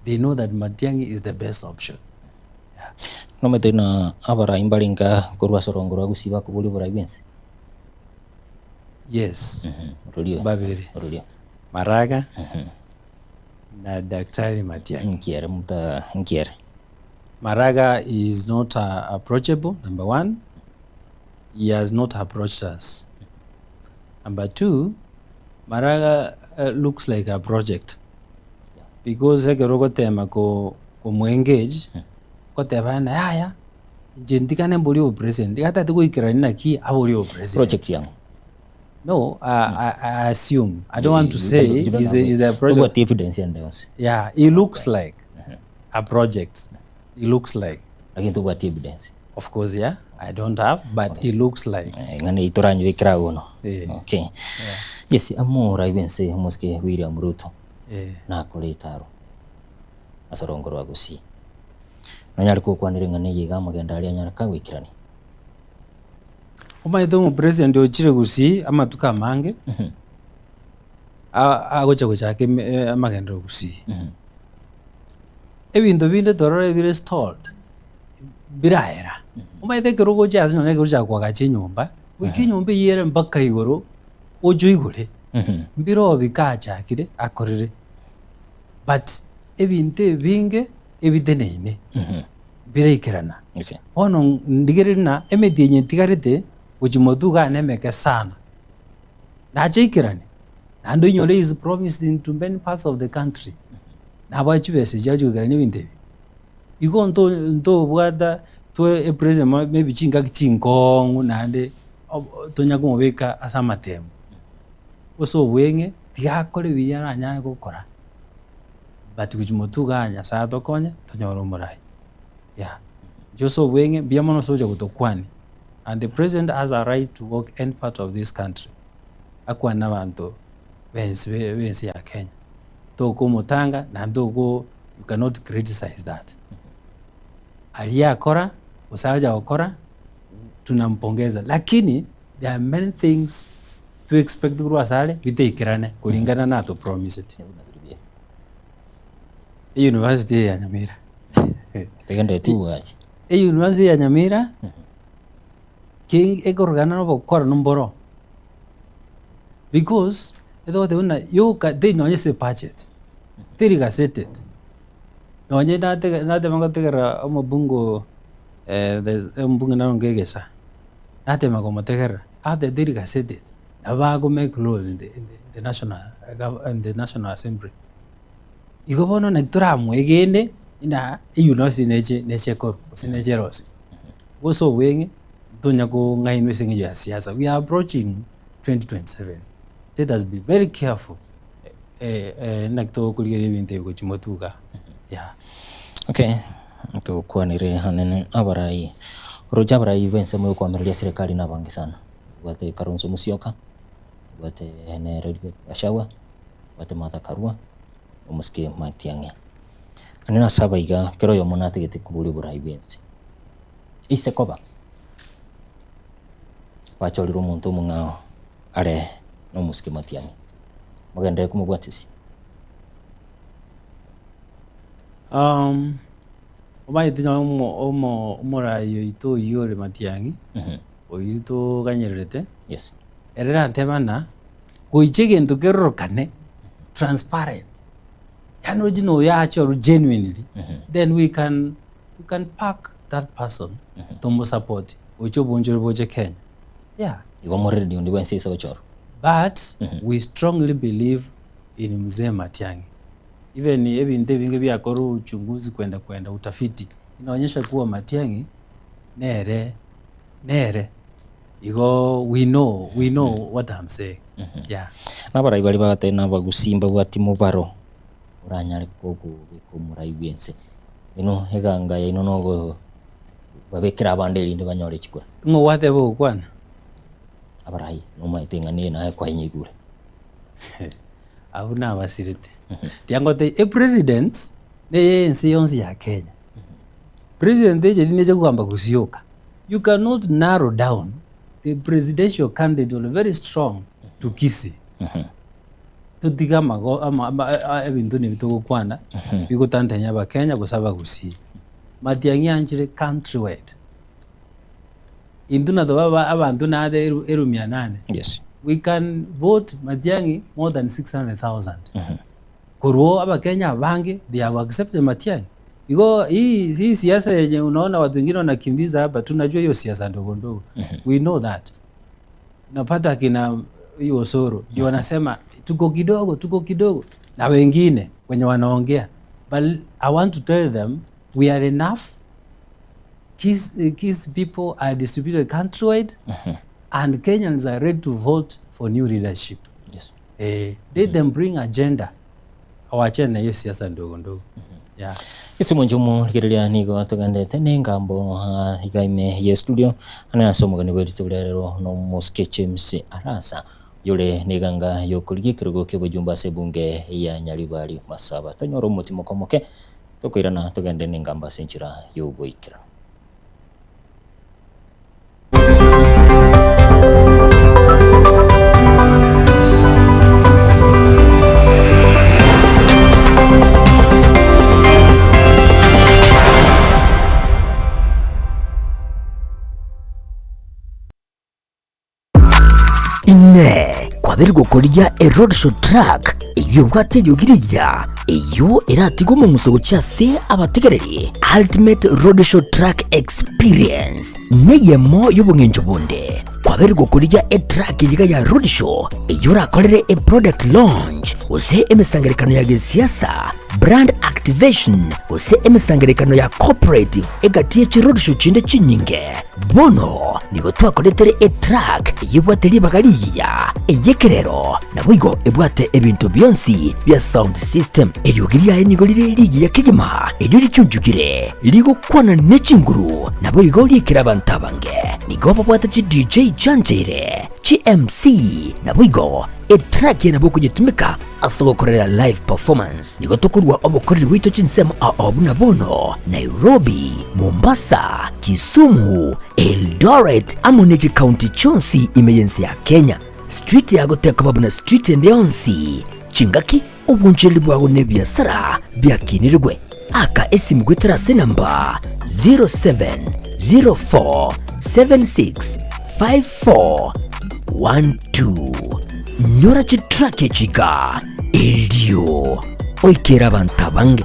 they know that Matiang'i is the best option. Yeah. Nomanyete buna abarai mbare nka korwa ase orongo rwa Gusii bakoboria oborai bwensi? Yes. Ororio. Babere. Ororio. Maraga na Daktari Matiang'i. Nkiere muta nkiere. Maraga is not uh, approachable, number one. He has not approached us. Number two, Maraga uh, looks like a project. Because ekero ogotema ko komoengage, goteba ng'a yaya, inche ntigane mbori obopresident, iga atagete goikerania naki abori obopresident. Project yang'o? No, I, I assume, I don't want to say is a, is a project. Tobwati evidence ende yonsi. Yeah, he looks like a project. He looks like. Lakini tobwati evidence. Of course, yeah, I don't have, but he looks like. Ng'ana eyio toranyebekere agwo bono. Eh. Okay. Yes, amorai bwense omosike William Ruto. Eh. Nakore etaro ase orongo rwa Gusii. Nonyare gokwanera eng'ana eye iga amagendo aria anyare kagoikerania. Omanyete omopresident ochire Gusii amatuko amange, a- agocha gochaka eme- eh, amagenderero Gusii. Ebinto binde torore bire stalled, biraera. Omanyete ekero ogocha ase nonye ekero ogochaka koagacha enyomba, goika enyomba eywo ere mpaka igoro, oche oigore, mbiroo bikachakire akorire, but ebinto ebinge ebiteneine mbiraikerana. Bono ndigereria ng'a emetienyi etigarete gochia motwe iga nemeke sana, nache aikerane, naende oinyore he is promised into many parts of the country, nabwate chibesa echi agochi goikerania ebinto ebi. Igo nto ntobwata twe epresident maybe chingaki chinkong'u naende tonya komobeka ase amatemo, gose obweng'e tiga akore biria aranyare gokora, but gochia motwe igaa Nyasaye atokonye tonyore omorai, yeah. Inche ase obweng'e mbuya mono ase ogocha gotokwania, and the president has a right to walk any part of this country, akwane na abanto bensi bensi ya Kenya, tokomotanga naende toko you cannot criticize that. Aria akora gose agocha gokora tunampongeza lakini there are many things to expect korwa ase are bitaikerane kulingana na atopromiseti. Eyunivasiti eye ya Nyamira Tegendereti obwachi. Eyunivasiti ya Nyamira ki ekorogana na obokora na mboro because etogoteba buna yoka teri nonye ase ebudget, teri gazetted. Nonye natege natema gotegerera omobungo the omobunge naro Ngegesa, natema komotegerera, atete rigasetes, nabo bago make laws in the in the in the national gov in the national assembly. Igo bono naki toramoegene ng'a eyunivasiti neche neche ekorwa gose neche erosiwe. Gose obweng'e ntonya kong'ainwa ase eng'encho ya siasa, we are approaching 2027, let us be very careful naki togokorigereria ebinto ebi gochia motwe igaa, yeah. Okay, tokwanire anene abarai, oroche abarai b'ensemo yokoamereria serikali nabange sana, tobwate Kalonzo Musyoka, tobwate nere Rigathi Gachagua, tobwate Martha Karua, omosike Matiang'i. Anene ase aba iga, kera oyomo natagete koboria oborai bw'ense. Ise koba, bachorire omonto omong'ao are nomosike Matiang'i, mogenderere komobwatisia? Omanyete nonye omo omo omorai oito oyio ore Matiang'i, oyio toganyererete, Yes. ere nateba ng'a goicha egento kerorokane transparent, yaani roche na oyo achorwe genuinely, then we can we can pack that person tomosupport gocha obonchore boche Kenya, yeah. Igo moreredi onde bwensi ase gochorwa. But we strongly believe in Mzee Matiang'i. Even ebinto ebinge biakorwa uchunguzi kwenda kwenda utafiti inaonyesha kuwa Matiang'i nere nere igo we know we know what I'm saying yeah. Nabarai baria bagateba nabagusii mbabwati mobaro oranyare kogobeka omorai bw'ense. Inwe eganga yaino nogo babekere abande erinde banyore chikura. Ng'o gwateba ogokwana? Abarai nomaete ng'a niye naye kwainyeigure. Abwo nabasirete. Riangotebia epresident neye ense yonsi ya Kenya. President eche rineche kogamba gusii oka. You cannot narrow down the presidential candidate ore very strong to Kisii. Totige amago ama ama ebinto nebi togokwana bigotantania abakenya gose abagusii. Matiang'i anchire country wide. Intwe natobe aba abanto nare eru eru mia nane. Yes. We can vote Matiang'i more than 600,000. Korwa abakenya abange they have accepted Matiang'i. Igo hii hii siasa yenye unaona watu wengine wanakimbiza hapa tunajua hiyo siasa ndogo ndogo. We know that. Unapata akina hiyo Osoro ndio wanasema tuko kidogo tuko kidogo na wengine wenye wanaongea. But I want to tell them we are enough. Kis, Kis people are distributed countrywide and Kenyans are ready to vote for new leadership. Yes. Eh, let them bring agenda. Wachane na hiyo siasa ndogo ndogo. Yeah. Ase omonche omorigereria nigo togendete nengambo ah, iga ime ye studio ane ase omogeni bwe rituko ria rero nomosike James Arasa oyore neganga yokorigia ekerogo ki'obojumbe ase ebunge ya Nyaribari Masaba. Tonyore omotimoko omoke Tokoirana togende nengambo ase enchera y'ogoikeranu. Inee! Kwabeire gokorigia eroadshow truck eyio ebwate eriogi rigiya, eyio eratigwe omong'uso gochia ase abategereri? Ultimate Roadshow Truck Experience neyemo y'obong'encho bonde. Kwabeire gokorigia etruck eyiga ya roadshow eyio orakorere eproduct launch gose emesangererekano ya gesiasa, brand activation gose emesangererekano ya cooperative egati ye chiroadshow chinde chinyinge. Bono nigo twakoretere etruck eyebwate ribaga rigiya, ey'ekerero, naboigo ebwate ebinto bionsi bia sound system. Eriogi riaye nigo rire rigiya kegima, erio richunchukire, rigokwana ne chinguru, naboigo riikire abanto abange. Nigo babwate chi DJ chiancheire, chi MC, naboigo etruck eye nabo okonyetumeka Ase ogokorera live performance nigo tokorua obokoreri bwaito chinsemo ao buna bono Nairobi, Mombasa, Kisumu, Eldoret amo ne chikaunti chionsi ime y'ense ya Kenya. Street yago tekoba buna street ende yonsi, chingaki, obonchoreri bwago na ebiasara biakinirigwe. Aka esimu goetera ase enamba 0704765412. Nyora chitrack echi iga erio oikere abanto abange.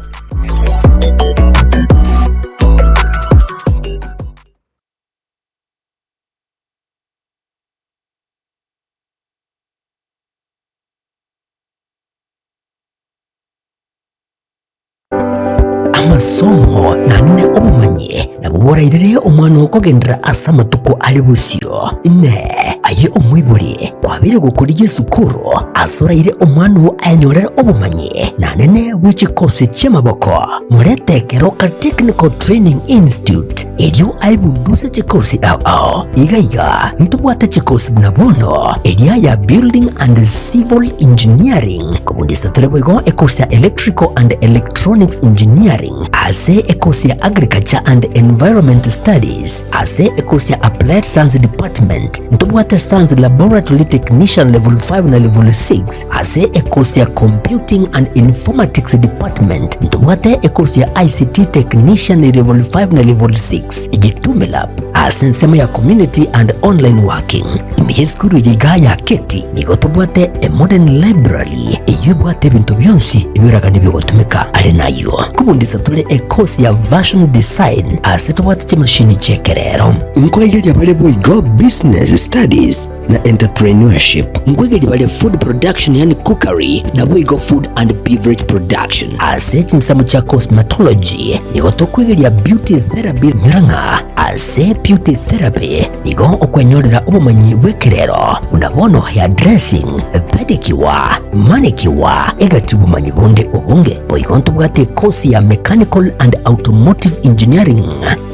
Amasomo naende obomanyi nabwo borairere omwana oo kogenderera ase amatuko are bosio. Inee! Aye omoibori, kwabeire gokorigia esukuru ase oraire omwana oo ayenyorere obomanyi naende bwe chikosi chi'amaboko? Morete Keroka Technical Training Institute erio aebunduse chikosi ao ao. Iga iga ntobwate chikosi buna bono eria ya Building and Civil Engineering, kobundisa tore boigo ekosi ya Electrical and Electronics Engineering, ase ekosi ya Agriculture and Environment Studies, ase ekosi ya Applied Science Department ntobwate Science Laboratory Technician Level 5 na Level 6, Ase ekosi ya Computing and Informatics Department ntobwate ekosi ya ICT Technician Level 5 na Level 6, Gitume Lab ase ensemo ya Community and Online Working. Ime y'esukuru eye igaa ya Keti nigo tobwate a modern library eyio ebwate ebinto bionsi ebiragane biogotumeka. Are nayio nkobundisa tore ekosi ya Fashion Design ase tobwate chimashini chi'ekerero. Nkoegeria bare boigo Business Studies na Entrepreneurship. Nkwegeria bare Food Production yaani Cookery naboigo Food and Beverage Production. Ase chinsemo chia Cosmetology nigo tokwegeria Beauty Therapy nyora ng'a ase Beauty Therapy nigo okwenyorera obomanyi bw'ekerero buna bono hair dressing, pedicure, manicure egati obomanyi bonde obonge. Boigo ntobwate ekosi ya Mechanical and Automotive Engineering.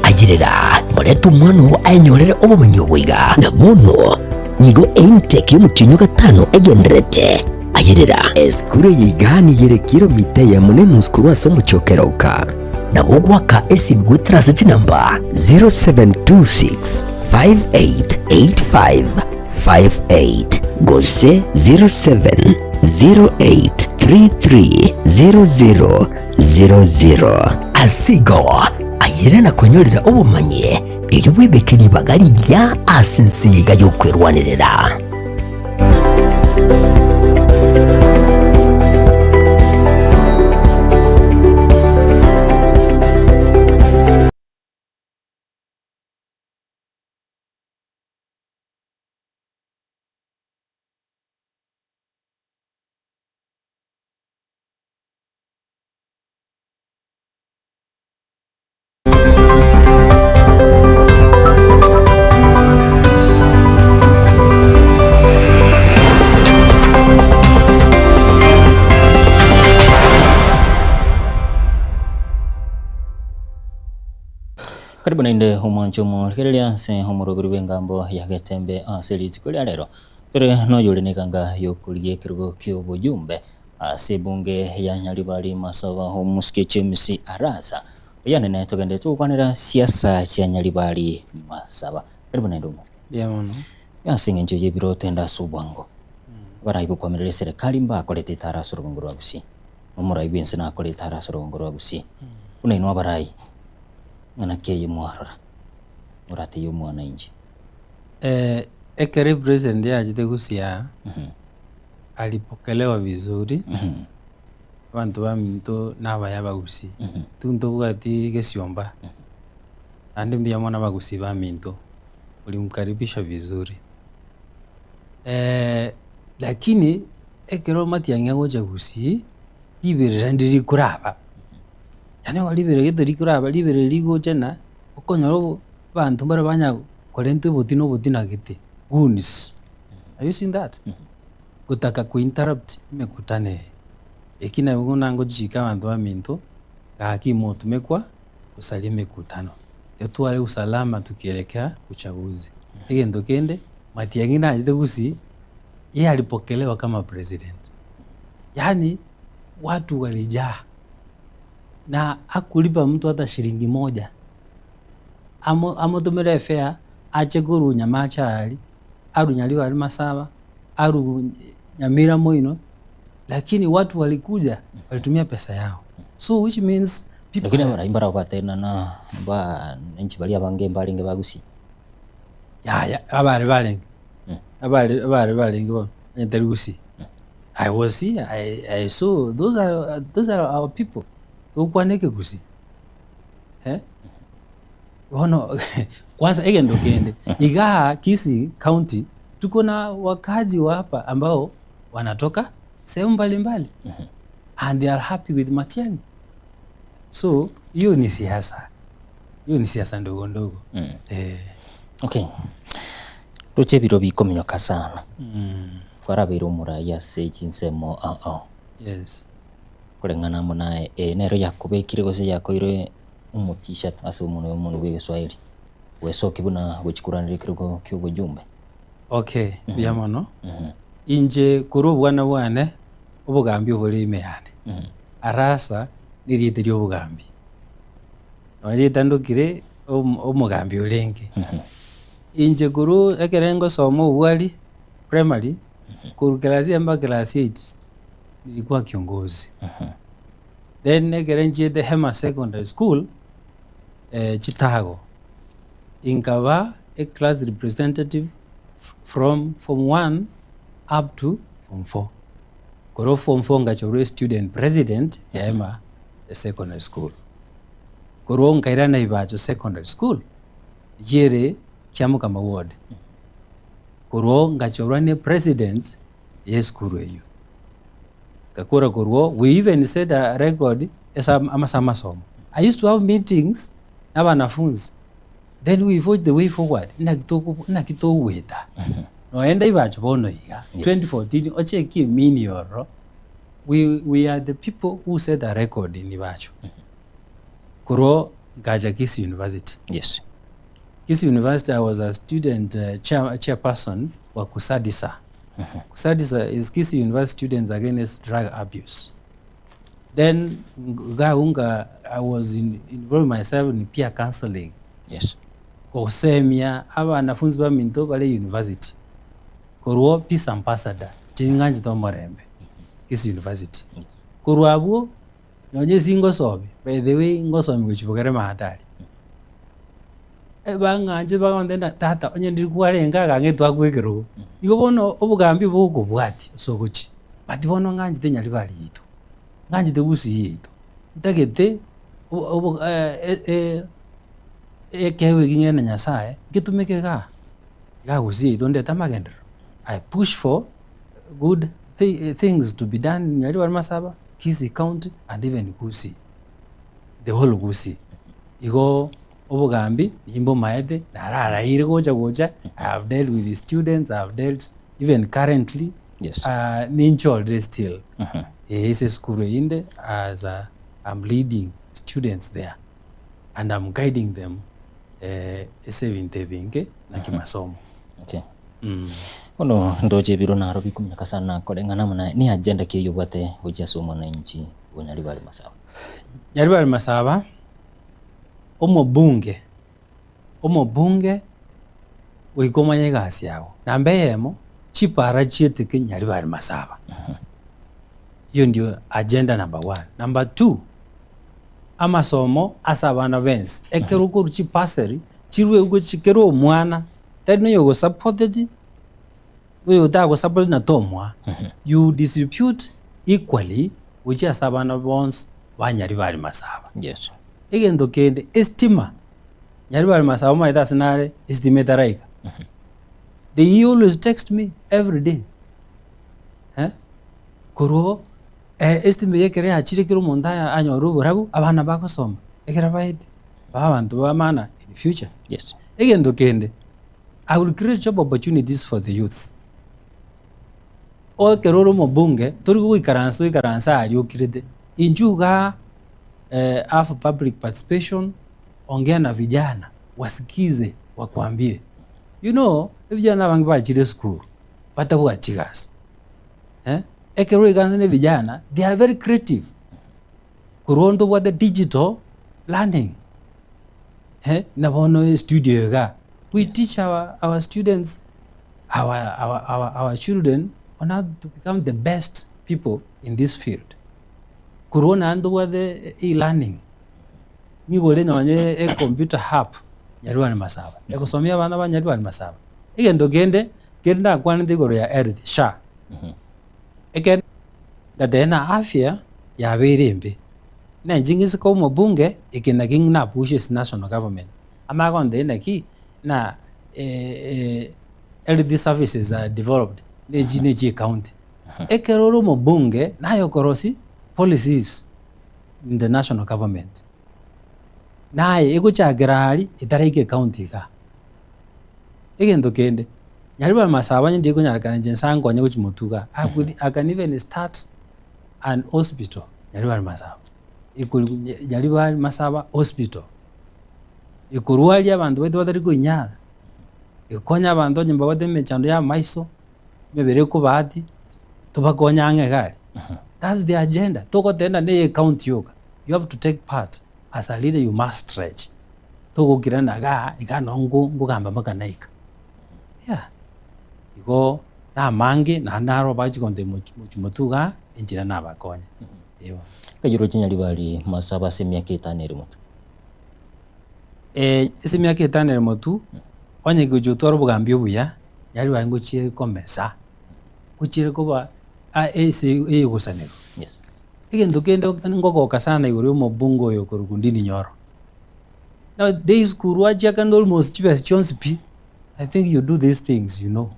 Ayerera, morete omwana oo ayenyorere obomenyo obo iga. Na bono nigo eintake y'omotienyi o gatano egendererete. Ayerera. Esukuru eye iga nigo ere kilomita eyemo na enusu korwa ase omochie o Keroka. Nabo ogoaka esimi goetera ase chinamba 0726 5885 58 gose 0708 3300 00. Ase igo, ayere na kwenyorera obomanyi, erio bwebeke ribaga rigiya ase ense eye iga y'okwerwanerera. Karibu naende omwancho omorigereria ase omoroberi bw'engambo ya Getembe ase rituko ria rero. Tore noyore neganga y'okorigia ekerogo ki'oboyumbe Ase ebunge ya Nyaribari Masaba Omosike James Arasa oyanene togenderete gokwanera siasa chia Nyaribari Masaba. Karibu naende Omosike. Mbuya mono. Ase eng'encho y'ebiroto ende ase obwango abarai bokoamerera eserekari mbakorete etara ase orogongo rwa Gusii, na omorai bw'ense nakore etara ase orogongo rwa Gusii. Buna inwe abarai, ng'ana ki eye mwarora moratebie omwananchi? Ekero epresident yachete Gusii aa, alipokelewa vizuri, abanto baminto nabaya abagusii, intwe ntobwati gesiomba, naende mbuya mono abagusii baminto, olimkaribisha vizuri. Lakini ekero matiang'i agocha gusii, riberera ndiri koraba, yaani igo riberera gete rikoraba, riberera rigocha na okonyora obo abanto mbare banya korenta obotina obotina gete, goons. Have you seen that? Gotaka ko interrupt emekutano eye. Eki nabo buna ngochika abanto baminto, gaki motumekwa gosaria emekutano. Totware usalama tukielekea uchaguzi. Egento kende, Matiang'i nachete gusii, yeye alipokelewa kama president. Yaani watu walijaa na hakulipa mtu hata shilingi moja. Amo amotomere efare ache korwa Nyamache aria, arwe Nyaribari Masaba, arwe Nyamira Moino, lakini watu walikuja walitumia pesa yao so which means people Lakini abarai mbarabwo batenena abananchi baria abange mbarenge bagusie. Yaya abare barenge abare abare barenge bono onye tari gusii I was here I I saw those are those are our people togokwana ekegusii eh. Bono kwanza egento kende, igaa Kisii County tuko na wakaaji wa hapa ambao wanatoka sehemu mbalimbali and they are happy with Matiang'i. So hiyo ni siasa, hiyo ni siasa ndogo ndogo eh. Okay, roche ebiro bikominyoka sana, kwarabeire omorai ase chinsemo ao ao. Yes. Koreng'ana amo naye, eye nero yakobekire gose yakoire omotisha ase omonwe omonwe bwa egeswahili, gwesokia buna gochikoranera ekerogo kia obojumbe. Okay, mbuya mono. Inche korwa obwana bwane, obogambi obore ime yane. Arasa nerieta ria obogambi. Nonya ritandokire omogambi orenge. Inche korwa ekere ngosoma obwari primary, korwa class eye mpaka class eight, nilikuwa kiongozi. Then ekere nchiete Hema Secondary School, Chitago, inkaba a class representative from form one up to form four. Korwa form four ngachorwa student president ya Hema Secondary School. Korwa nkairana Ibacho Secondary School, eyio ere Kiamokama ward. Korwa ngachorwa ne president ya esukuru eyio. Ngakora korwa we even set a record ase ase amasomo. I used to have meetings na abanafunzi then we forge the way forward naki toko naki togoeta. Nonya ndaibache bono iga, 2014 ochekie emini ororo, we we are the people who set a record in Ibacho. Korwa nkacha Kisii University. Yes. Kisii University I was a student chair, chairperson wa Kusadisa. Kusadisa is Kisii University Students Against Drug Abuse. Then iga agwo nka I was in, involved myself in peer counseling. Yes. Gosemia abanafunzi baminto bare university korwa peace ambassador ching'anchete omorembe Kisii University. Korwa abwo nonye ase ngosomi by the way ngosomi gochia bogere mahatari. Bang'anche bagontebia tata onye ndiri kwarenge iga ang'e twakwa ekerogo. Igo bono obogambi bogokobwatia ase ogochia but bono ng'anchete Nyaribari yaito, ng'anchete Gusii yaito, ntagete obo ekeegwa eki ng'ende na Nyasaye, ngetumeke igaa, igaa Gusii yaito ndete amagenderero, I push for good things to be done in Nyaribari Masaba, Kisii county and even Gusii, the whole Gusii. Igo obogambi nimbomaete, nararaire gocha gocha, I have dealt with the students, I have dealt even currently, Yes. ninchorire still eh, ase esukuru eyio inde as a, I'm leading students there and I'm guiding them ase ebinto ebinge na kimasomo. Okay. Bono ndoche ebiro naro bikuminyoka sana koreng'ana amo naye, ni agenda ki eyio obwate gochia ase omwananchi o Nyaribari Masaba? Nyaribari Masaba, omobunge, omobunge goika omanye egasi yago. Namba eyemo, chipara chieteke Nyaribari Masaba. Hiyo ndio agenda number one. Number two, amasomo ase abana bensi, ekero okorwa chibasari, chirwe gochia kera omwana, tari noyo ogosapoteti, oyo otagosapoteti na tomoa, you distribute equally gochia ase abana bonsi ba Nyaribari Masaba. Yes. Egento kende, estima, Nyaribari Masaba omanyete ase nare estima etaraika, they always text me every day eh, korwa estima eye ekero yachire kera omonto aya anyore oborabu, abana bagosoma, ekero baete, babe abanto ba maana in future. Yes. Egento kende, I will create job opportunities for the youths. Ekero ore omobunge, tori goikaransa oikaranse aria okirete, inchuo igaa have public participation, ongea na vijana, wasikize wakwambie. You know, evijana abange bachire esukuru, batabwati chigasi eh, ekero oikaranse na evijana, they are very creative, korwa ntobwate digital learning eh, na bono estudio igaa, we teach our, our students our, our, our, our children on how to become the best people in this field. Korwa naende ntobwate e-learning, nigore nonye e computer hub Nyaribari Masaba, egosomia abana ba Nyaribari Masaba. Egento kende, kende ndakwanete igoro ya health, SHA, ekero ngateba ng'a afya yabeire embe, buna inche ng'ise koba omobunge, eke naki na push ase national government, amanye gontebia naki, ng'a health services are developed, na echi na echi ecounty. Ekero ore omobunge, naye okorosia policies. in the national government. Naye egochakera aria etaraika ecounty igaa. Egento kende, Nyaribari Masaba onye ndikonyarekana inche nsa nkonye gochia motwe igaa, I could, I can even start an hospital Nyaribari Masaba. Ekori Nyaribari Masaba hospital. Ekorwaria abanto baito batari koinyara, egokonya abanto onye mbabwate emechando ya amaiso, emebere ekobaatia, tobakonye ang'e iga aria. That's the agenda. Togotenda na eye ecounty yoka, you have to take part as a leader you must stretch. Togokirana igaa, iga noo nko nkogamba mpaka naika. Yeah, igo namange naende naro bachi gontebia mochi mochi motwe igaa, enchera nabakonye, eh bono. Ekero chinyaribari masaba ase emiaka etano ere motwe. Ase emiaka etano ere motwe, onye gochia gotwara obogambi obuya, nyaribari ngochiere komesa, ngochiere koba ase egosanerwa. Egento kende ngogoka sana igoro ya omobunge oyo okorokwa Ndindi Nyoro, now day school achia kende almost chibesa chionsi pi, I think you do these things you know.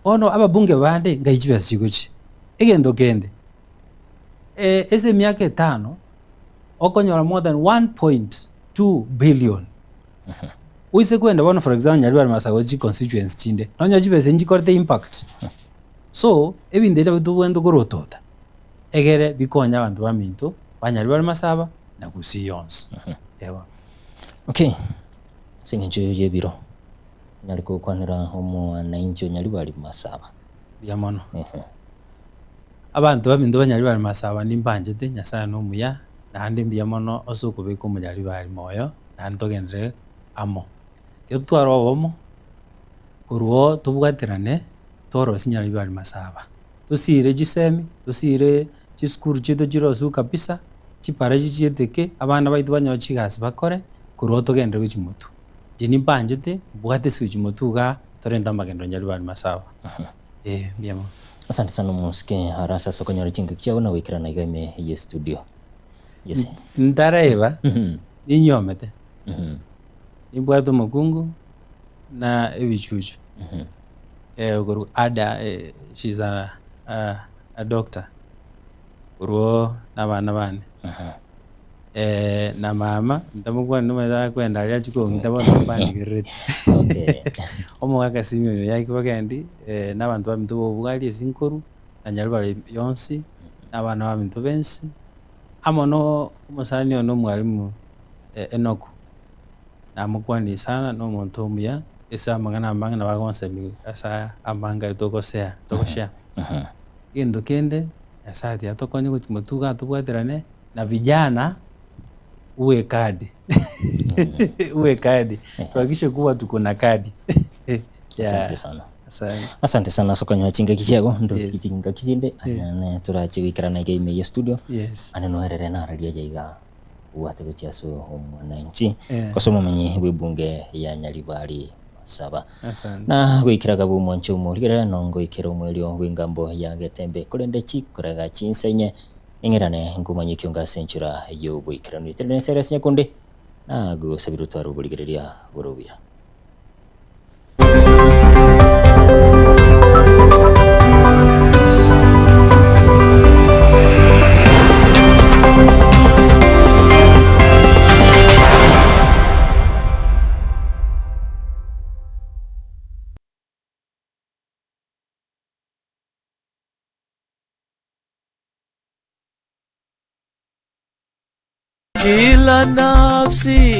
Bono ababunge bande ngai chibesa chigochia. Egento kende, ase emiaka etano, okonyora more than 1.2 billion. Oise kwenda bono for example Nyaribari Masago chi constituency chinde, nonyore chibesa echi nchikorete impact. So, ebinto ebi nabio tobwenerete korotota, egere bikonye abanto baminto, ba Nyaribari Masaba, na Gusii yonsi. Eeh bono. Okay, ase eng'encho y'ebiro, onyare gokwanera omwananchi o Nyaribari Masaba. Mbuya mono. Abanto baminto ba Nyaribari Masaba nimbanchete, Nyasaye nomuya, naende mbuya mono ase okobeka omonyaribari moyo, naende togenderere amo. Tiga totware obomo, korwa oo tobwaterane, torosie Nyaribari Masaba. Tosire chisemi, tosire chisukuru chiaito chirosiwe kabisa, chipara echi chieteke, abana baito banyore chigasi bakore, korwa oo togenderere gochia motwe. Inche nimbanchete, mbwate ase gochia motwe igaa, torente amagenderero Nyaribari Masaba. Eh, mbuya mono. Asante sana omosike arase ase okonyora chingaki chiago na goikerana iga ime ye studio. Yes. Ntaraiba, ninyomete, nimbwate omokungu na ebichuchu. Okorwa Ada she's a a doctor, korwa na abana bane. Na mama ntamokwania nomanyete akwenda aria achie kong'ita bono mbandigerereti. Omogaka Simeon oyo aike bagendi na abanto baminto b'obwari ase inkoru, na Nyaribari yonsi, na abana baminto bensi, amo na omosani one omwalimu Enock, namokwanirie sana na omonto omuya ase amang'ana amange nabo agonsemi ase amange aria togosea togoshare. Egento kende, Nyasaye tiga atokonye gochia motwe iga atobwaterane. na vijana uwe kadi uwe kadi tuhakikishe kuwa tuko na kadi yeah. Asante sana. Asante. Asante sana ase okonyora chingaki chiago Yes. ndotigete chingaki chinde ane torache goikerana iga ime ye studio Yes. ane noerere nararia aye iga obwate gochia ase omwananchi Yeah. gose omomenyi bw'ebunge ya Nyaribari Masaba. Asante. Na goikera gaba omwancho omorigerera nongoikera omoerio bw'engambo ya Getembe korende chikorega chinsenye Ning'irane nkomanye ekiongo ase enchera y'oboikeranu. Ritere nensere ase nyakonde, na gosabire otware oborigereria bore obuya. Kila nafsi.